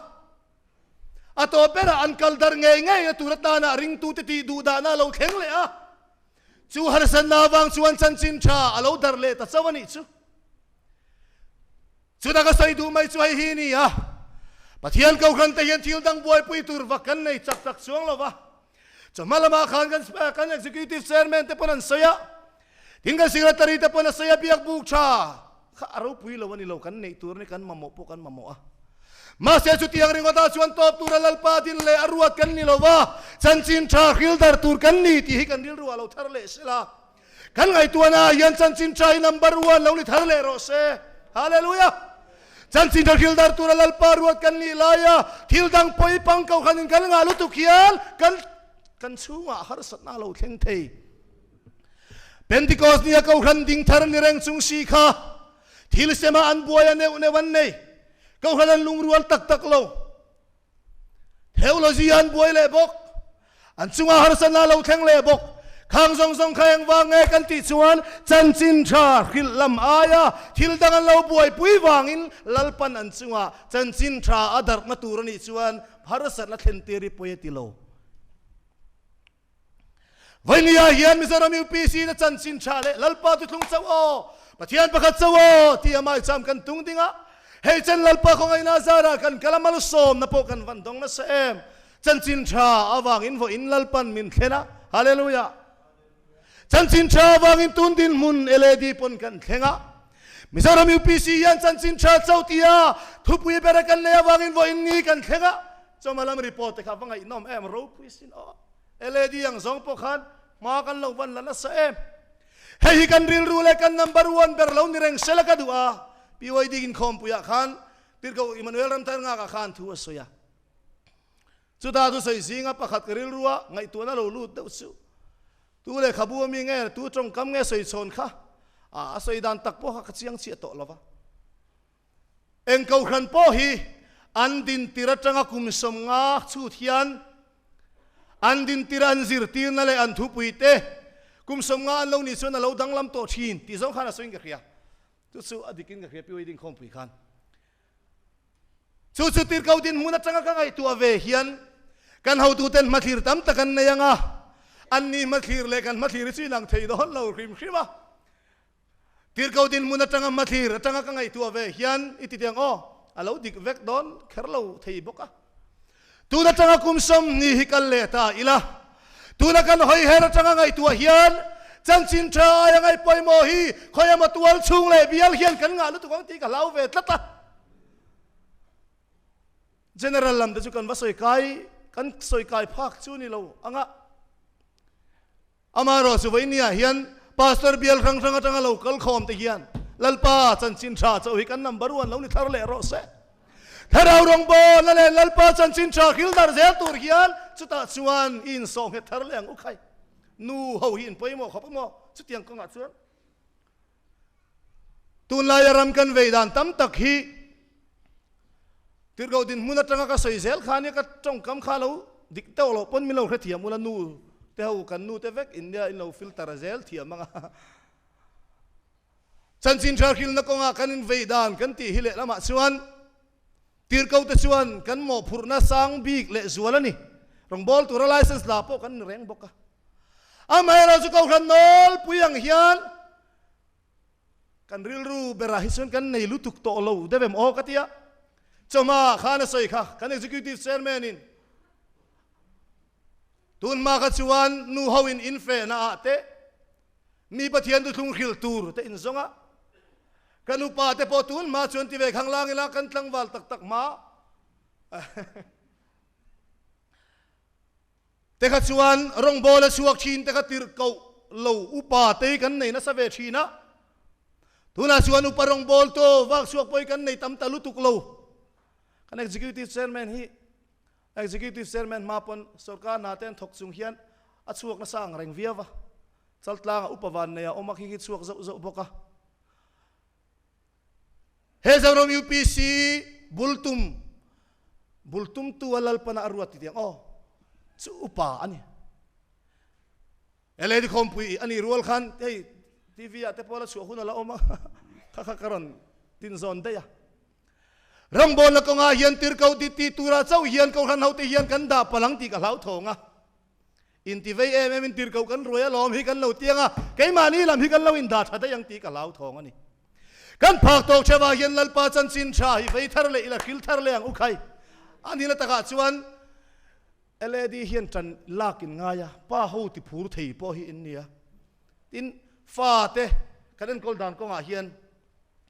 S7: A tawp berah an kal darh ngei ngei a tur atana ringtute tih duh dahna a lo thleng leh a. Chu harsatna avang chuan chanchin tha a lo darh leh ta chauh a nih chu. Chutah ka sawi duh mai chu hei hi ni a, Pathian Kohhrante hian thil dang buaipui tur vak kan nei chak tak chuang lo va. Chawhma lamah khan kan Executive Chairman te pawn an sawi a, Tin kan secretary te pawn a sawi a biak buk tha kha a ropui lo a ni lo, kan neih tur a ni, kan mamawh pawh kan mamawh a.
S5: Mahse chutiang ringawtah chuan tawp tura Lalpa din leh a ruat kan ni lo va, chanchin tha hril dar tur kan ni tih hi kan rilru ah lo thar leh se la. Kan ngaihtuahna ah hian chanchin tha hi number one lo ni thar leh rawh se. Hallelujah! Chanchin tha hril dar tura Lalpa ruat kan nih laia thil dang pawi pang kohhranin kan ngah lutuk hian kan kan chhungah harsatna a lo thleng thei. Pentecost nia kohhran ding thar ni reng chung si kha thil sema an buai a neuh neuh an nei. Kohhran an lungrual tak tak lo. Theology an buai leh bawk. An chunga harsatna lo thleng leh bawk. Khang zawng zawng kha engvang nge kan tih chuan chanchin tha hrilh lam aia thil dang an lo buaipui vangin Lalpan an chunga chanchin tha a darhna tur a nih chuan harsatna thlen tir hi pawi a ti lo. Vainia hian Mizoram UPC na chanchin tha leh Lalpa tuthlung chauh aw, Pathian pakhat chauh aw ti a maicham kan tung ding a, hei chen Lalpa khawngaihna zarah kan kal a malsawmna pawh kan van dawng nasa em. Chanchin tha avangin vawiin Lalpan min thlen a, Hallelujah. Chanchin tha avangin tun dinhmun LAD pawn kan thleng a, Mizoram UPC hian chanchin tha chauh tia thupui bera kan nei avangin vawiin ni kan thleng a, chawhma lam report te kha va ngaihnawm em ropui sin aw. LAD ang zawng pawh khan hma kan lo van la nasa em. Hei hi kan rilru leh kan number one ber lo ni reng sela ka duh a, PYD inkhawmpuiah khan Tirhkoh Emmanuel Ramtharngaka khan thu a sawi a. Chutah thu sawi zinga pakhat ka rilrua ngaihtuahna lo lut deuh chu tu lehkhabu ami nge tu tawngkam nge sawi chhawn kha a sawi dan tak pawh kha ka chiang chiah tawh lova. Eng kohhran pawh hi an dintir atanga kum 50 chhut hian an dintir an zirtirna leh an thupuite kum 50 an lo nih chuan a lo danglam tawh thin tih zawng khan a sawiin ka hria. Chu chu a dikin ka hria Pi Wedding khawmpui khan. Chu chu tirhkoh dinhmun atanga ka ngaihtuah ve hian kan hotuten hmathlir tam tak an nei ang a, an ni hmathlir leh kan hmathlir hi chu inang thei dawn lo hrim hrim a. Tirhkoh dinhmun atanga hmathlir atanga ka ngaihtuah ve hian i ti tiang aw, a lo dik vek dawn kher lo thei bawk a. Tun atanga kum 20 hi kal leh ta ila, tuna kan hawi her atanga ngaihtuah hian chanchin tha aia ngaih pawimawh hi khawi emaw tual chhung leh bial hian kan ngah lutuk ang tih ka hlau ve tlat a. General lam te chu kan va sawi kai, kan sawi kai phak chu ni lo anga. Amaherawh chu vawinia hian Pastor bial hrang hrang atanga lo kal khawm te hian Lalpa chanchin tha chauh hi kan number one lo ni thar leh rawh se. Thlarau rawngbawlna leh Lalpa chanchin tha hril dar zel tur hian chutah chuan i insawh nghet thar leh ang u khai. Nu ho hi in pawimawh khawp emaw chutiang kawngah chuan tunlaia ram kan vei dan tam tak hi Tirhkoh dinhmun atanga ka sawi zel kha nia ka tawngkam kha lo dik deuh loh pawn min lo hrethiam ula nu te ho kan nu te vek in nia in lo filter zel thiam ang a. Chanchin tha hrilna kawngah kan invei dan kan tih hi lehlamah chuan Tirhkoh te chuan kan mawhphurhna sang bik leh zual a ni. Rawngbâwl tura license la pawh kan ni reng bawk a. Amaherawhchu Kohhran nawlpui ang hian Kan rilru berah hi chuan kan nei lutuk tawh lo deuh em aw ka ti a, chawhma khan a sawi kha kan executive chairman in tun hma kha chuan nu ho in in fehna ah te mi Pathian thuthlung hrilh tur te in zawng a, kan upa te pawh tun hma chuan ti ve khang lang ila kan tlangval tak tak hma Te kha chuan rawngbâwl a chhuak ṭhin te kha tirh koh lo upa te kan nei nasa ve ṭhin a. Tunah chuan upa rawngbâwl to vak chhuak pawh hi kan nei tam ta lutuk lo. Kan Executive Chairman hi Executive Chairman hma pawn sorkar hna te an thawk chung hian a chhuak nasa ang reng viau va. Chaltlangah upa van nei a awm a khi khi chhuak zauh zauh bawk a. He Zoram UPC bultum bultumtu a Lalpana a ruat ti tiang aw chu upa a ni. Lady Khawmpui a nih rual khan hei TV ah te pawh la chhuah hun a la awm a kha kha ka rawn tin zawn daih a. Rawngbawlna kawngah hian tirhkoh ti ti turah chauh hian Kohhran hote hian kan dah palang tih ka hlauthawng a. Inti vei em em in tirhkoh kan ruai alawm hi kan lo tiang a, keimahni lam hi kan lo indah tha daih ang tih ka hlauthawng a ni. Kan phak tawk theuhah hian Lalpa chanchin tha hi vei thar leh ila hril thar leh ang u khai. A nihna takah chuan LAD hian tan lak in ngai a, pa ho ti phur thei pawh hi in nia. Tin, fa te kan enkawl dan kawngah hian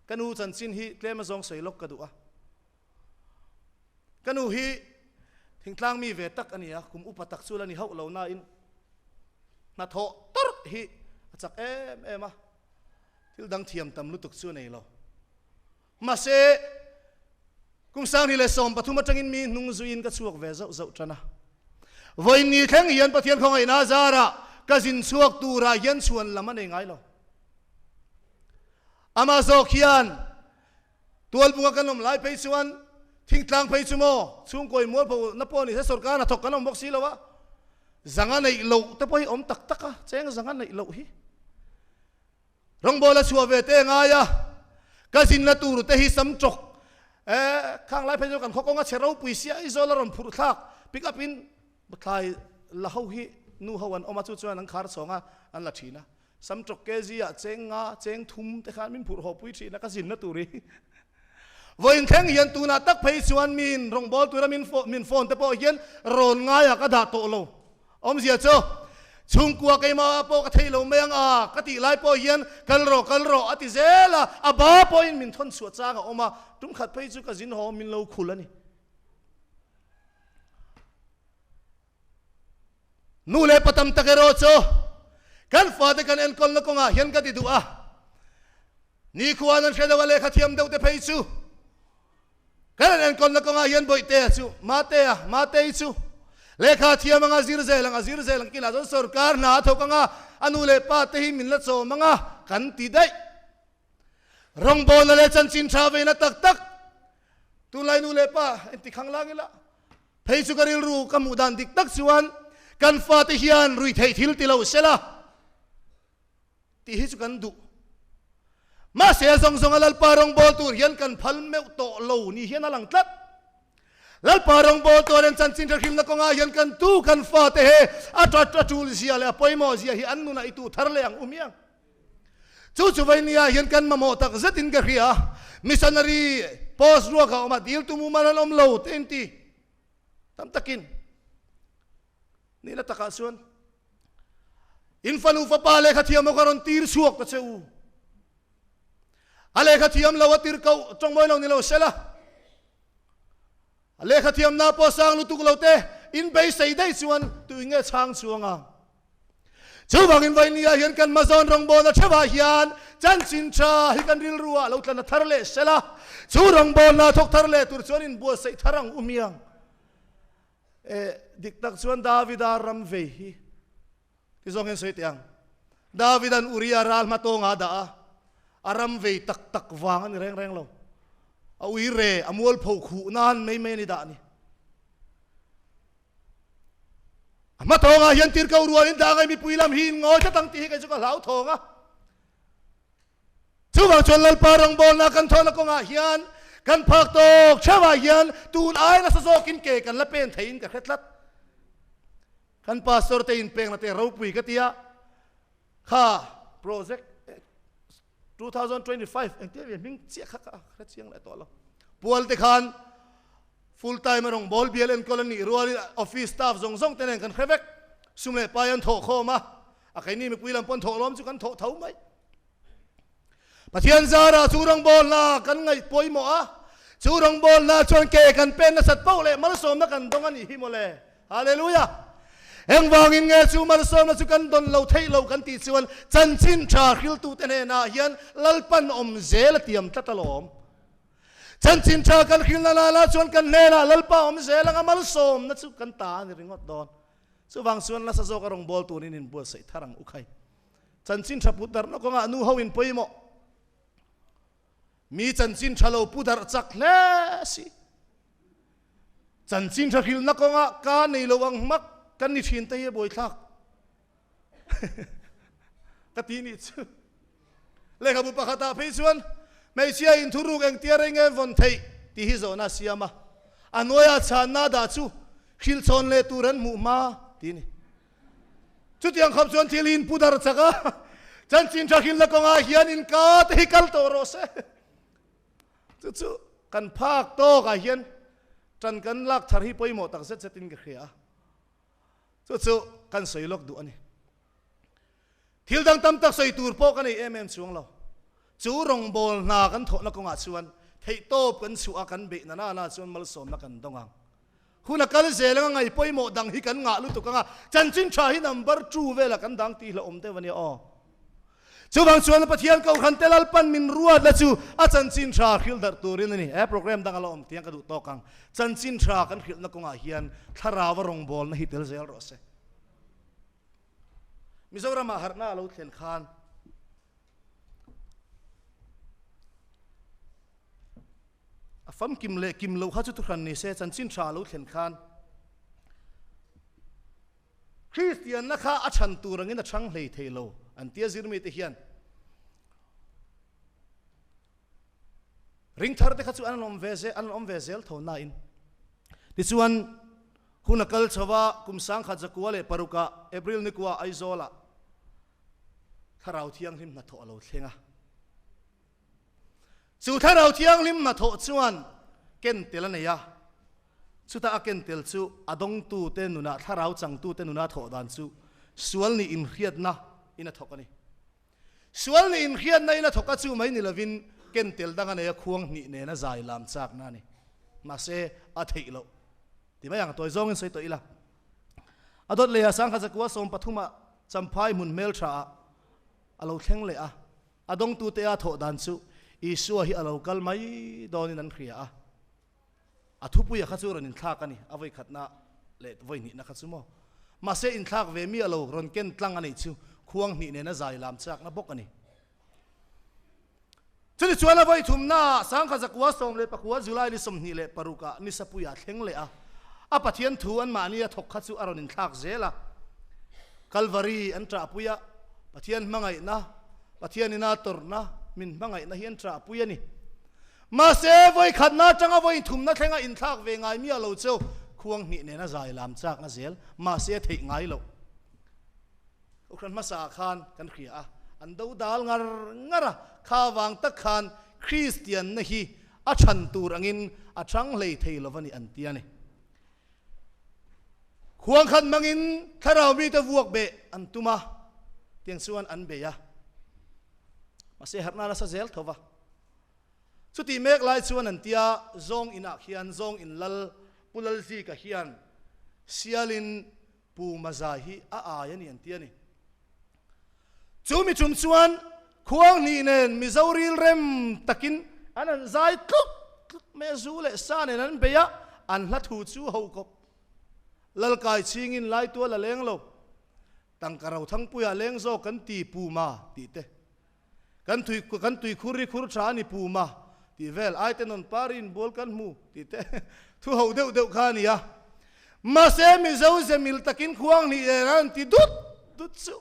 S5: ka nu chanchin hi tlem azawng sawi lawk ka duh a.
S7: Ka nu hi thingtlang mi ve tak a ni a, kum upa tak chu la ni hauh lo nain hnathawh tawrh hi a chak em em a, thil dang thiam tam lutuk chu a nei lo. Mahse, kum 2013 atangin mi hnung zuiin ka chhuak ve zauh zauh tan a. Vawiin thleng hian Pathian khawngaihna zarah ka zin chhuak turah hian chhuan lam a nei ngai lo. Amah zawk hian Tualbunga kan awm lai phei chuan thingtlang phei chu maw chhungkawi mualpho na pawh ni se sorkar hnathawk kan awm bawk si lo a, zanga neih loh te pawh hi awm tak tak a, cheng zanga neih loh hi. Rawngbawla chhuah ve te a ngai a, ka zinna tur te hi sam tawk e, khang lai phei chu kan khaw kawnga chhe ropui sia Aizawl a rawn phurh thlak pick up in thlai la ho hi nu ho an awm a, chu chuan an khar chhawng a, an la thin a, sam tawk kg ah cheng nga cheng thum te khan min phurh haw pui thin a ka zinna tur hi. Vawiin thleng hian tunah tak phei chuan min rawngbâwl tura min min phone te pawh hian rawn ngaiah ka dah tawh lo. Awmzia chu, chhungkua keimah pawh ka thei lo mai ang a, ka tih lai pawh hian kal rawh kal rawh a ti zel a, a ba pawhin min thawn chhuah chang a awm a, tum khat phei chu ka zin haw min lo khul a ni. Nu leh pa tam tak erawh chu kan fate kan enkawlna kawngah hian ka ti duh a, nikhuan an hre deuh a lehkha thiam deuh te phei chu kan an enkawlna kawngah hian Bawihtea chu Matea, Matei chu lehkha thiam anga zir zel ang a zir zel ang kilah chuan sorkar hna a thawk anga a nu leh pa te hi min la chawm anga kan ti daih. Rawngbawlna leh chanchin tha veina tak tak tunlai nu leh pa inti khang lang ila Phei chu ka rilru ka hmuh dan dik tak chuan kan fate hian rui theih thil ti lo sela tih hi chu kan duh. Mahse a zawng zawnga Lalpa rawngbâwl tur hian kan phal meuh tawh lo ni hian a lang tlat. Lalpa rawngbâwl tur hian chanchin hrehrimna kawngah hian kan tu kan fate he a ṭat a ṭul zia leh a pawimawh zia hi an nunah i tuh thar leh ang u miang. Chu chu Vainia hian kan mamawh tak zetin ka hria. Missionary post ruak a awm a, dil tu mumal an awm lo te in ti tam takin. Nihna takah chuan in fanu fapa lehkha thiam ho ka rawn tir chhuak ta che u. A lehkha thiam lo a tir koh tawngmawi lo ni lo sela. A lehkha thiamna pawh sang lutuk lo te in beisei daih chuan tu in nge chhang chuang ang. Chuvangin Vainia hian kan hmazawn rawngbawlna theuhah hian chanchin tha hi kan rilru ah lo tlan a thar leh sela, chu rawngbawlna thawk thar leh tur chuan inbuatsaih thar ang u miang. Eh, dik tak chuan Davida ram vei hi ti zawng hian sawi teh ang. Davidan Uria ral hma tawnga a dah a, a ram vei tak tak vang a ni reng reng lo. A uire, a mualpho khuh nan mai mai a ni dah a ni. A hma tawngah hian tirhkoh rualin dah ngai mipui lam hi in ngawi tlat ang tih hi kei chu ka hlauthawng a. Chuvang chuan Lalpa rawngbawlna kan thawhna kawngah hian kan phak tawk theuhah hian tun ai nasa zawkin ke kan la pen theiin ka hre tlat. Kan pastor te inpekna te ropui ka tia kha project 2025 engtia ve hming chiah kha ka hre chiang leh tawh lo. Pual te khan full time a rawn bawl bial enkawl a nih rualin office staff zawng zawng te nen kan hre vek. Sum leh pai an thawh khawm a, a keini mipui lam pawn thawh lawm chu kan thawh tho mai. Pathian zarah chu rawngbawlna kan ngaih pawimawh a, chu rawngbawlna chuan ke kan pen nasat poh leh malsawmna kan dawng a nih hi mawle. Hallelujah! Engvangin nge chu malsawmna chu kan dawn lo theih lo kan tih chuan chanchin tha hriltute hnenah hian Lalpan awm zel a tiam tlat alawm. Chanchin tha kan hrilna lala chuan kan hnenah Lalpa awm zel anga malsawmna chu kan ta a ni ringawt dawn. Chuvang chuan nasa zawka rawngbâwl turin inbuatsaih thar ang u khai. Chanchin tha put darhna kawngah nu ho in pawimawh. Mi chanchin tha lo pu darh chak hle si. Chanchin tha hrilhna kawngah ka nei lo ang hmak kan ni thin te hi a buaithlak. Ka ti nih chu. Lehkhabu pakhatah phei chuan hmeichhia in thuruk engtia rei nge vawn theih tih hi zawhna a siam a. A hnuaiah chhanna dah chu hrilhchhawn leh tur an hmuh hma ti a ni. Chutiang khawp chuan thil hi in pu dar chak a, chanchin tha hrilhna kawngah hian in ka te hi kal tawh rawh se. Chu chu kan phak tawkah hian tan kan lak thar hi pawimawh tak zet zetin ka hria a, chu chu kan sawi lawk duh a ni. Thil dang tam tak sawi tur pawh ka nei em em chuang lo. Chu rawngbâwl hna kan thawhna kawngah chuan theihtawp kan chhuah a, kan beihna nana chuan malsawmna kan dawng ang. Hun a kal zel anga ngaih pawimawh dang hi kan ngah lutuk anga chanchin tha hi number two velah kan dang tih hlauhawm deuh a nia aw. Chuvang chuan Pathian Kohhran te Lalpan min ruat la chu a chanchin tha hrilh darh turin a ni. He program dang a la awm tiang ka duh tawk ang. Chanchin tha kan hrilhna kawngah hian thlarau a rawngbawlna hi tel zel rawh se. Mizoramah harhna a lo thlen khan A famkim leh kim loh kha chu thuhran ni se, chanchin tha a lo thlen khan Kristianna kha a chhan tur angin a chhang hlei thei lo an tia zirmite hian ringthar te kha chu an awm ve zel an awm ve zel tho nain tichuan hun a kal chho a kum sangkhat zakua leh parukah April nikua Aizawlah Thlarau Thianghlim hnathawh a lo thleng a. Chu Thlarau Thianghlim hnathawh chuan ken tel a nei a, chutah a ken tel chu a dawngtute nunah, Thlarau changtute nuna thawh dan chu sual nih inhriatna in a thawk a ni. Sual nih inhriatna in a thawk a chu mai ni lovin ken tel dang a nei a, khuang hnih nena zai lam chakna a ni. Mahse, a theih loh. Ti mai ang, tawi zawngin sawi tawh ila. A dawt leh a sangkhat zakua 13 ah Champhai hmun hmeltha ah a lo thleng leh a. A dawngtute a thawh dan chu Isua hi a lo kal mai dawnin an hria a. A thupuia kha chu rawn inthlak a ni, a vawikhatna leh vawihnihna kha chu maw. Mahse inthlak ve mi a lo rawn ken tlang a nih chu khuang hnih nena zai lam chakna bawk a ni. Chutichuan a vawithumnaah sangkhat zakua 19 July ni 26 ah Nisapuia thleng leh a, a Pathian thu anmahni a thawk kha chu a rawn inthlak zel a. Kalvari an ṭahpui a, Pathian hmangaihna, Pathian ina tawrhna min hmangaihna hi an ṭahpui a ni. Mahse, vawikhatna aṭanga vawithumna thlenga inthlak ve ngai miah lo chu khuang hnih nena zai lam chakna zel, mahse a theih ngai loh. Kohhran hmasaah khan kan hria a, an do dal ngar ngar a, kha vang tak khan Kristianna hi a chhan tur angin a chang hlei thei lo a ni an ti a ni. Khuang khat hmangin thlarau mite vuak beh an tum a, tiang chuan an bei a, mahse harhna nasa zel tho va. Chutih mek lai chuan an tia zawng inah khian zawng in lal Pu Lalzika hian sialin Pu Maza hi a ai a ni an ti a ni. Chu mi chum chuan khuang hnih nen Mizo rilrem takin an han zai tlut tlut mai a, zu leh sa nen an bei a, an hla thu chu ho kawp. Lalkai chhingin Laitual a leng lo, tangka Rothangpuia leng zawk kan ti Pu Ma tih te. Kan tui kan tui khur hi khur tha a ni Pu Ma tih vel ai te nawn parin bual kan hmu tih te thu ho deuh deuh kha a ni a. Mahse Mizo ze mil takin khuang hnih nen an ti dut dut chu.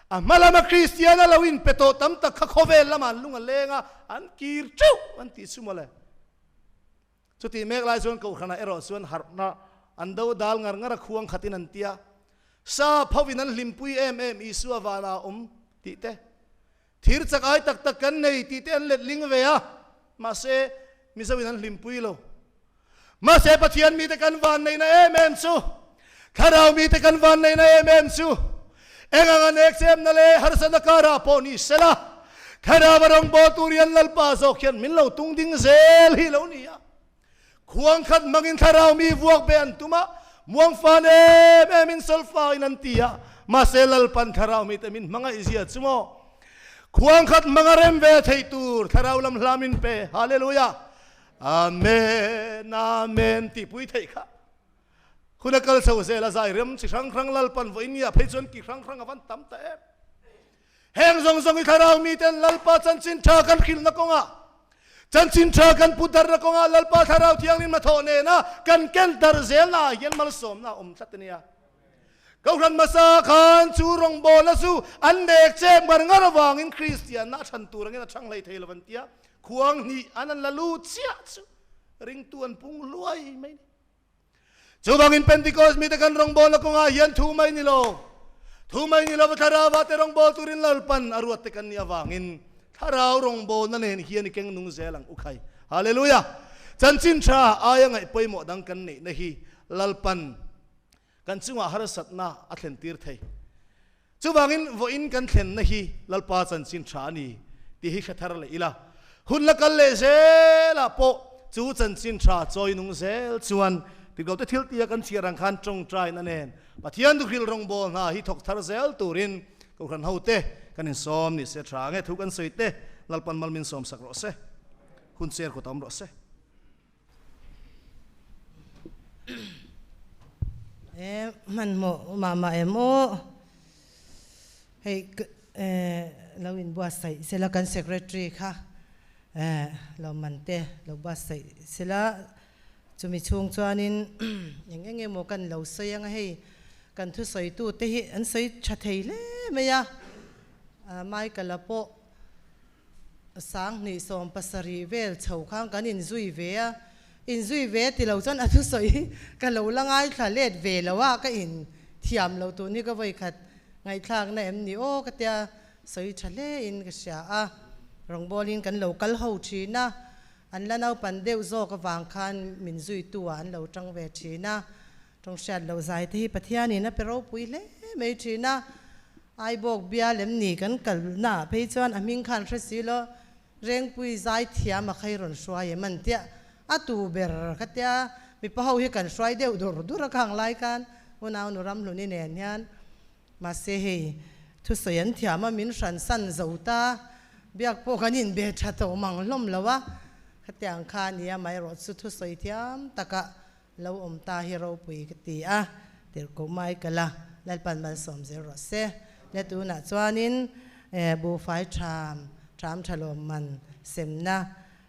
S7: A hma lama Kristian a lo inpe tawh tam tak kha khawvel lamah an lung a leng a, an kir teuh an tih chu mawle. Chutih mek lai chuan Kohhranah erawh chuan harhna an do dal ngar ngar a khuang khatin an tia. Sap hovin an hlimpui em em Isua vana a awm tih te, thir chak ai tak tak kan nei tih te an let ling ve a, mahse Mizoin an hlimpui lo. Mahse Pathian mite kan van neihna em em chu, Thlarau mite kan van neihna em em chu, eng anga nek chemna leh harsatna karah pawh ni sela, Thlarau a rawngbâwl tur hian Lalpa zawk hian min lo tung ding zel hi lo ni a. Khuang khat hmangin Thlarau mi vuak be an tum a, muang fan em emin solfa in an ti a, mahse Lalpan Thlarau mite min hmangaih zia chu maw? Khuang khat hmanga rem ve theih tur Thlarau lam hla min pe. Hallelujah! Amen! Amen! Tihpui theih kha. Hun a kal chho zel a, zai rem chi hrang hrang Lalpan vawiin ngiah phei chuan ki hrang hrang a van tam ta em. Heng zawng zawng i thlarau miten Lalpa chanchin tha kan hrilhna kawngah, chanchin tha kan put darhna kawngah Lalpa Thlarau Thianghlim hnathawh nena kan ken darh zelnaah hian malsawmna a awm tlat a nia. Kohhran hmasa khan chu rawngbawlna chu an nek chep ngar ngar avangin Kristianna a chhan tur angin a chhang hlei thei lo an tia, khuang hnih an an la lut chiah chu ringtu an pung hluai mai ni. Chuvangin Pentecost mite kan rawngbawlna kawngah hian thu mai ni lo, thu mai ni lova thlarau te rawngbâwl turin Lalpan a ruat te kan nih avangin thlarau rawngbâwlna nen hian i keng nung zel ang u khai. Hallelujah! Chanchin tha aia ngaih pawimawh dang kan neihna hi Lalpan kan chungah harsatna a thlentir thei. Chuvangin vawiin kan thlenna hi Lalpa chanchin tha a ni tih hi hre thar leh ila, hun la kal leh zelah pawh chu chanchin tha chawi nung zel chuan Tirhkohte thiltia kan chhiar ang khan tawngtaina nen Pathian duhrilh rawngbâwl hna hi thawk thar zel turin Kohhran hote kan insawm ni se tha nge thu kan sawi te Lalpan mal min sawm sak rawh se. Hun cher kawt a awm rawh se.
S1: E hmanhmawh mah mah em aw. Hei lo inbuatsaih sela kan secretary kha lawmman te lo buatsaih sela chumi chhung chuanin eng eng emaw kan lo sawi anga hei kan thusawitu te hi an sawi tha thei hle mai a, Michael-a pawh 2017 vel chho khan kan inzui ve a, inzui ve ti lo chuan a thusawi ka lo la ngaithla let ve lo a, ka in thiam lo tun hi ka vawikhat ngaihthlakna em ni aw ka tia sawi tha hle in ka hria a, rawngbawlin kan lo kal ho thin a, an la naupan deuh zawk avang khan min zuitu ah an lo tang ve thin a, Tawng hriat loh zai te hi Pathianin a pe ropui hle mai thin a, Aibawk bial em ni kan kalna ah phei chuan a hming khan hre si lo, Rengpui zai thiam a khai rawn hruai em an tia, a tu ber kha tia mipa ho hi kan hruai deuh dur dur a khang lai khan unau nu Ramhluni nen hian mahse hei thusawi an thiam a min hran san zo ta, biak pawh kan inbe tha tawh mang hlawm lo a, khatiang kha a nia amaherawh chu thusawi thiam takah Lo awm ta hi ropui ka ti a, tirhkoh Michael a Lalpan malsawm zel rawh se. Le tunah chuanin buhfai ṭham, ṭham ṭha lawmman semna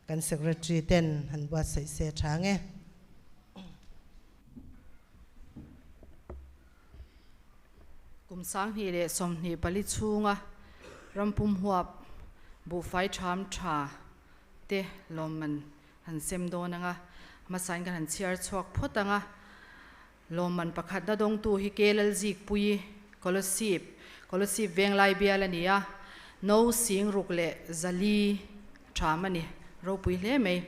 S1: kan Secretary ten han buatsaih se ṭha nge.
S2: Kum 2024 chhunga rampum huap buhfai ṭham ṭha te lawmman Han sem dawn anga, hmasain kan han chhiar chhuak phawt anga, lawmman pakhatna dawngtu hi Kelalzikpuii Kolosip, Kolosip Venglai bial a ni a, no sing ruk leh zali ṭham a ni, ropui hle mai.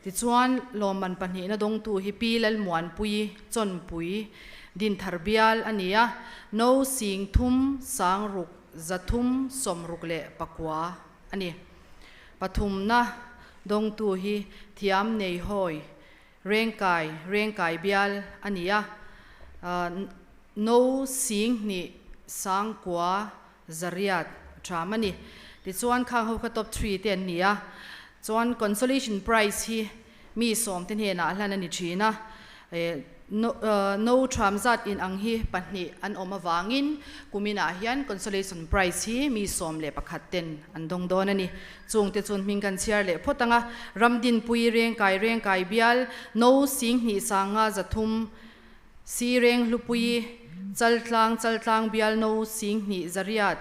S2: Tichuan, lawmman pahnihna dawngtu hi Pi Lalmuanpuii Chawnpui Dinthar bial a ni a, no sing thum sang ruk zathum sawmruk leh pakua a ni. Pathumna dawngtu hi thiam nei hawi Rengkai, Rengkai bial a ni a, no sing hnih sangkua zariat ṭham a ni. Tichuan khang ho kha top three te an ni a, chuan consolation prize hi mi sawmte hnenah hlan a ni thin a, no ṭham zat in ang hi pahnih an awm avangin kuminah hian consolation prize hi mi 11 ten an dawng dawn a ni. Chungte chun hming kan chhiar leh phawt ang a, Ramdinpui Rengkai Rengkai bial no 20 sanga 300 Si Renghlupui Chaltlang Chaltlang bial no 20 800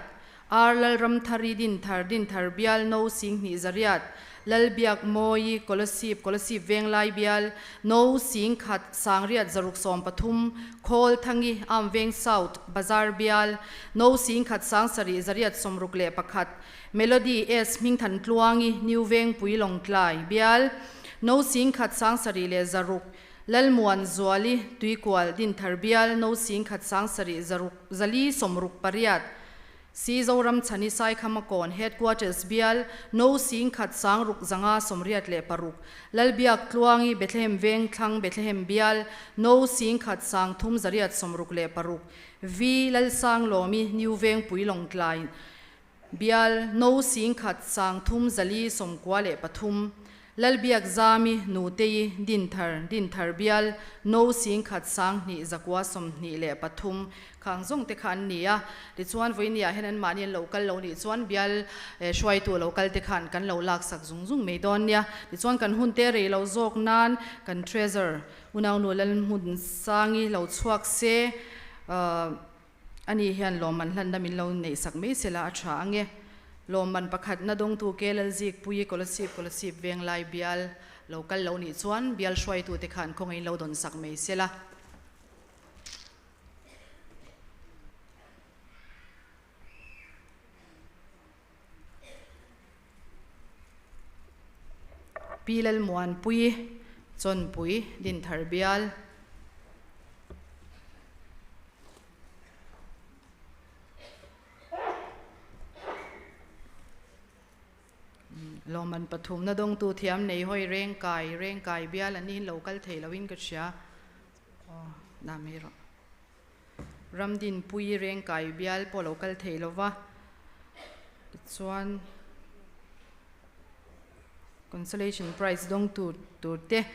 S2: Ar Lalramthari Dinthar Dinthar bial no 2800, Lalbiak Mawi Kolasib Kolasib Venglai bial no 10,000 613, Khawl Thangi Amveng South Bazar bial no 10,000 7,861, Melody S Hmingthan Tluangi New Vengpui Lawngtlai bial no 10,000 7,600, Lalmuan Zuali Tuikual Dinthar bial no 10,000 7,468, Si Zoram Chhani Saikhamakawn Headquarters bial No 10,000 686, Lalbiak Tluangi Bethlehem Veng Thlang Bethlehem bial No 10,000 366, V Lalsanglawmi New Vengpui Lawngtlai Bial No 10,000 393, Lalbiak Zami Nutei Dinthar Dinthar Bial No 10,000 1,923 khang zawng te kha an ni a. Tichuan vawinia hian anmahni an lo kal lo nih chuan bial hruaitu lo kal te khan kan lo laksak zung zung mai dawn nia. Tichuan kan hun te rei lo zawk nan kan Treasurer Unaunu Lalhmunsangi lo chhuak se Ani hian lawmman hlanna min lo neihsak mai sela a tha ang e. Lawmman pakhatna dawngtu Kelalzikpuii Kolasib Kolasib Venglai bial lo kal lo nih chuan bial hruaitute khan khawngaihin lo dawnsak mai sela. Pi Lalmuanpuii Chawnpui Dinthar bial. Lawmman pathumna dawngtu thiam nei hawi Rengkai, Rengkai bial an nihin lo kal thei loin ka hria. Dah mai rawh. Ramdinpui Rengkai bial pawh lo kal thei lo va, tichuan Consolation Prize dawng tur tur te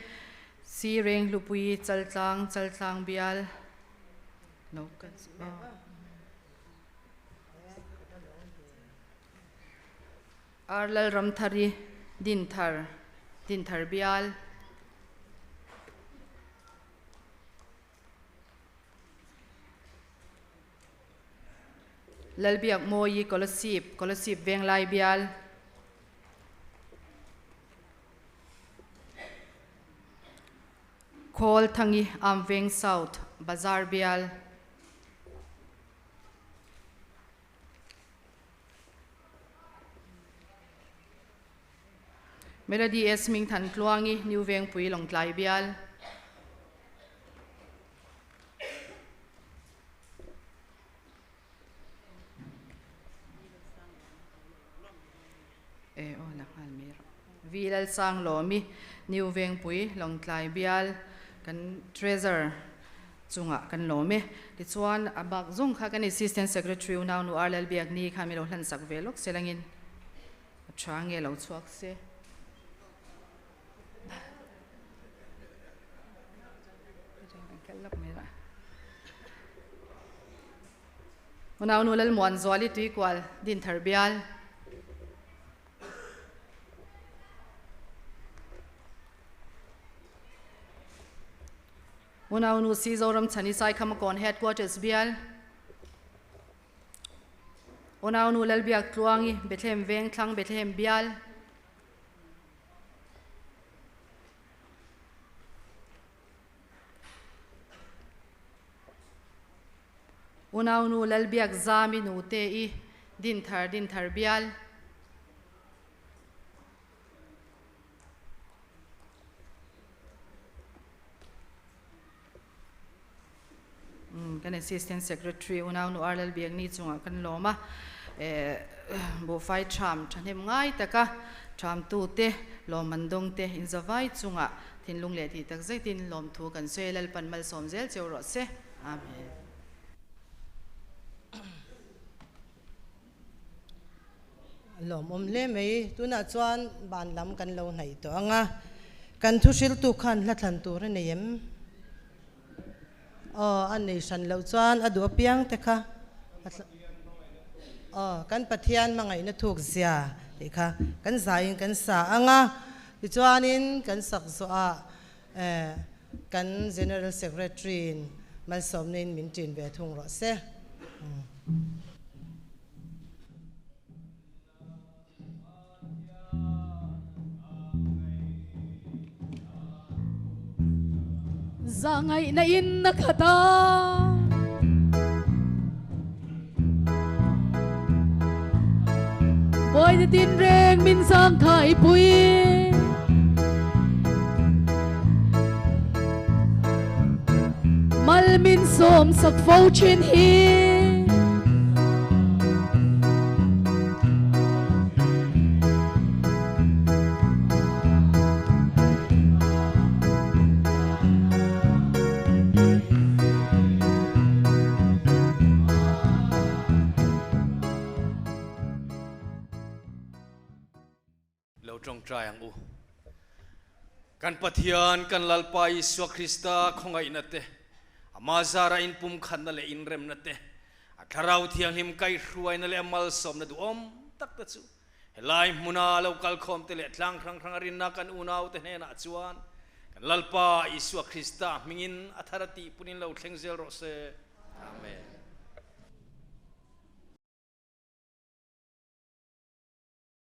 S2: Si Renghlupui Chaltlang Chaltlang bial lo kal Ar Lalramthari Dinthar Dinthar bial. Lalbiak Mawi Kolasib, Kolasib Venglai bial. Khawl Thangi Amveng South, Bazar bial. Melody S. Hmingthan Tluangi, New Vengpui, Lawngtlai bial. E aw la nghal mai rawh. V Lalsang Lawmi, New Vengpui, Lawngtlai bial kan Treasurer chungah kan lawm e. Tichuan a bak zawng kha kan Assistant Secretary Unau Nu R Lalbiakni kha min lo hlansak ve lawk se langin a tha nge lo chhuak se. Unau Nu Lalmuanzuali Tuikual Dinthar bial. Unau Nu Si Zoram Chhani Saikhamakawn Headquarters bial. Unau Nu Lalbiak Tluangi Bethlehem Vengthlang Bethlehem bial. Unaunu Lalbiak Zami nute i Dinthar Dinthar bial. Kan Assistant Secretary unaunu R Lalbiakni chungah kan lawm a, buhfai tham thahnem ngai taka thamtute lawmman dawngte inzavai chungah thinlung leh tih tak zetin lawmthu kan sawi a, Lalpan malsawm zel cheu rawh se. Amen.
S1: Lawmawm hle mai. Tunah chuan ban lam kan lo hnaih tawh ang a, kan thu hriltu khan hla thlan tur a nei em? Aw, a nei hran loh chuan a duh apiang te kha aw, kan Pathian hmangaihna thuk zia tih kha kan zaiin kan sa ang a, tichuanin kan sak zawhah Kan General Secretary in malsawmna in min ṭin ve thung rawh se.
S8: Zahngaihna in a khat a. Bawi tinreng min zangkhai pui. Mal min sawm sak fo thin hi.
S9: Lo tawngtai ang u. Kan Pathian, kan Lalpa Isua Krista khawngaihna te, Ama zara inpumkhatna leh inremna te, a Thlarau Thianghlim kaihhruaina leh a malsawmna duhawm tak te chu Helai hmuna lo kalkhawmte leh tlang hrang hranga rinna kan unaute hnenah chuan kan Lalpa Isua Krista hmingin a thar a tih punin lo thleng zel rawh se. Amen.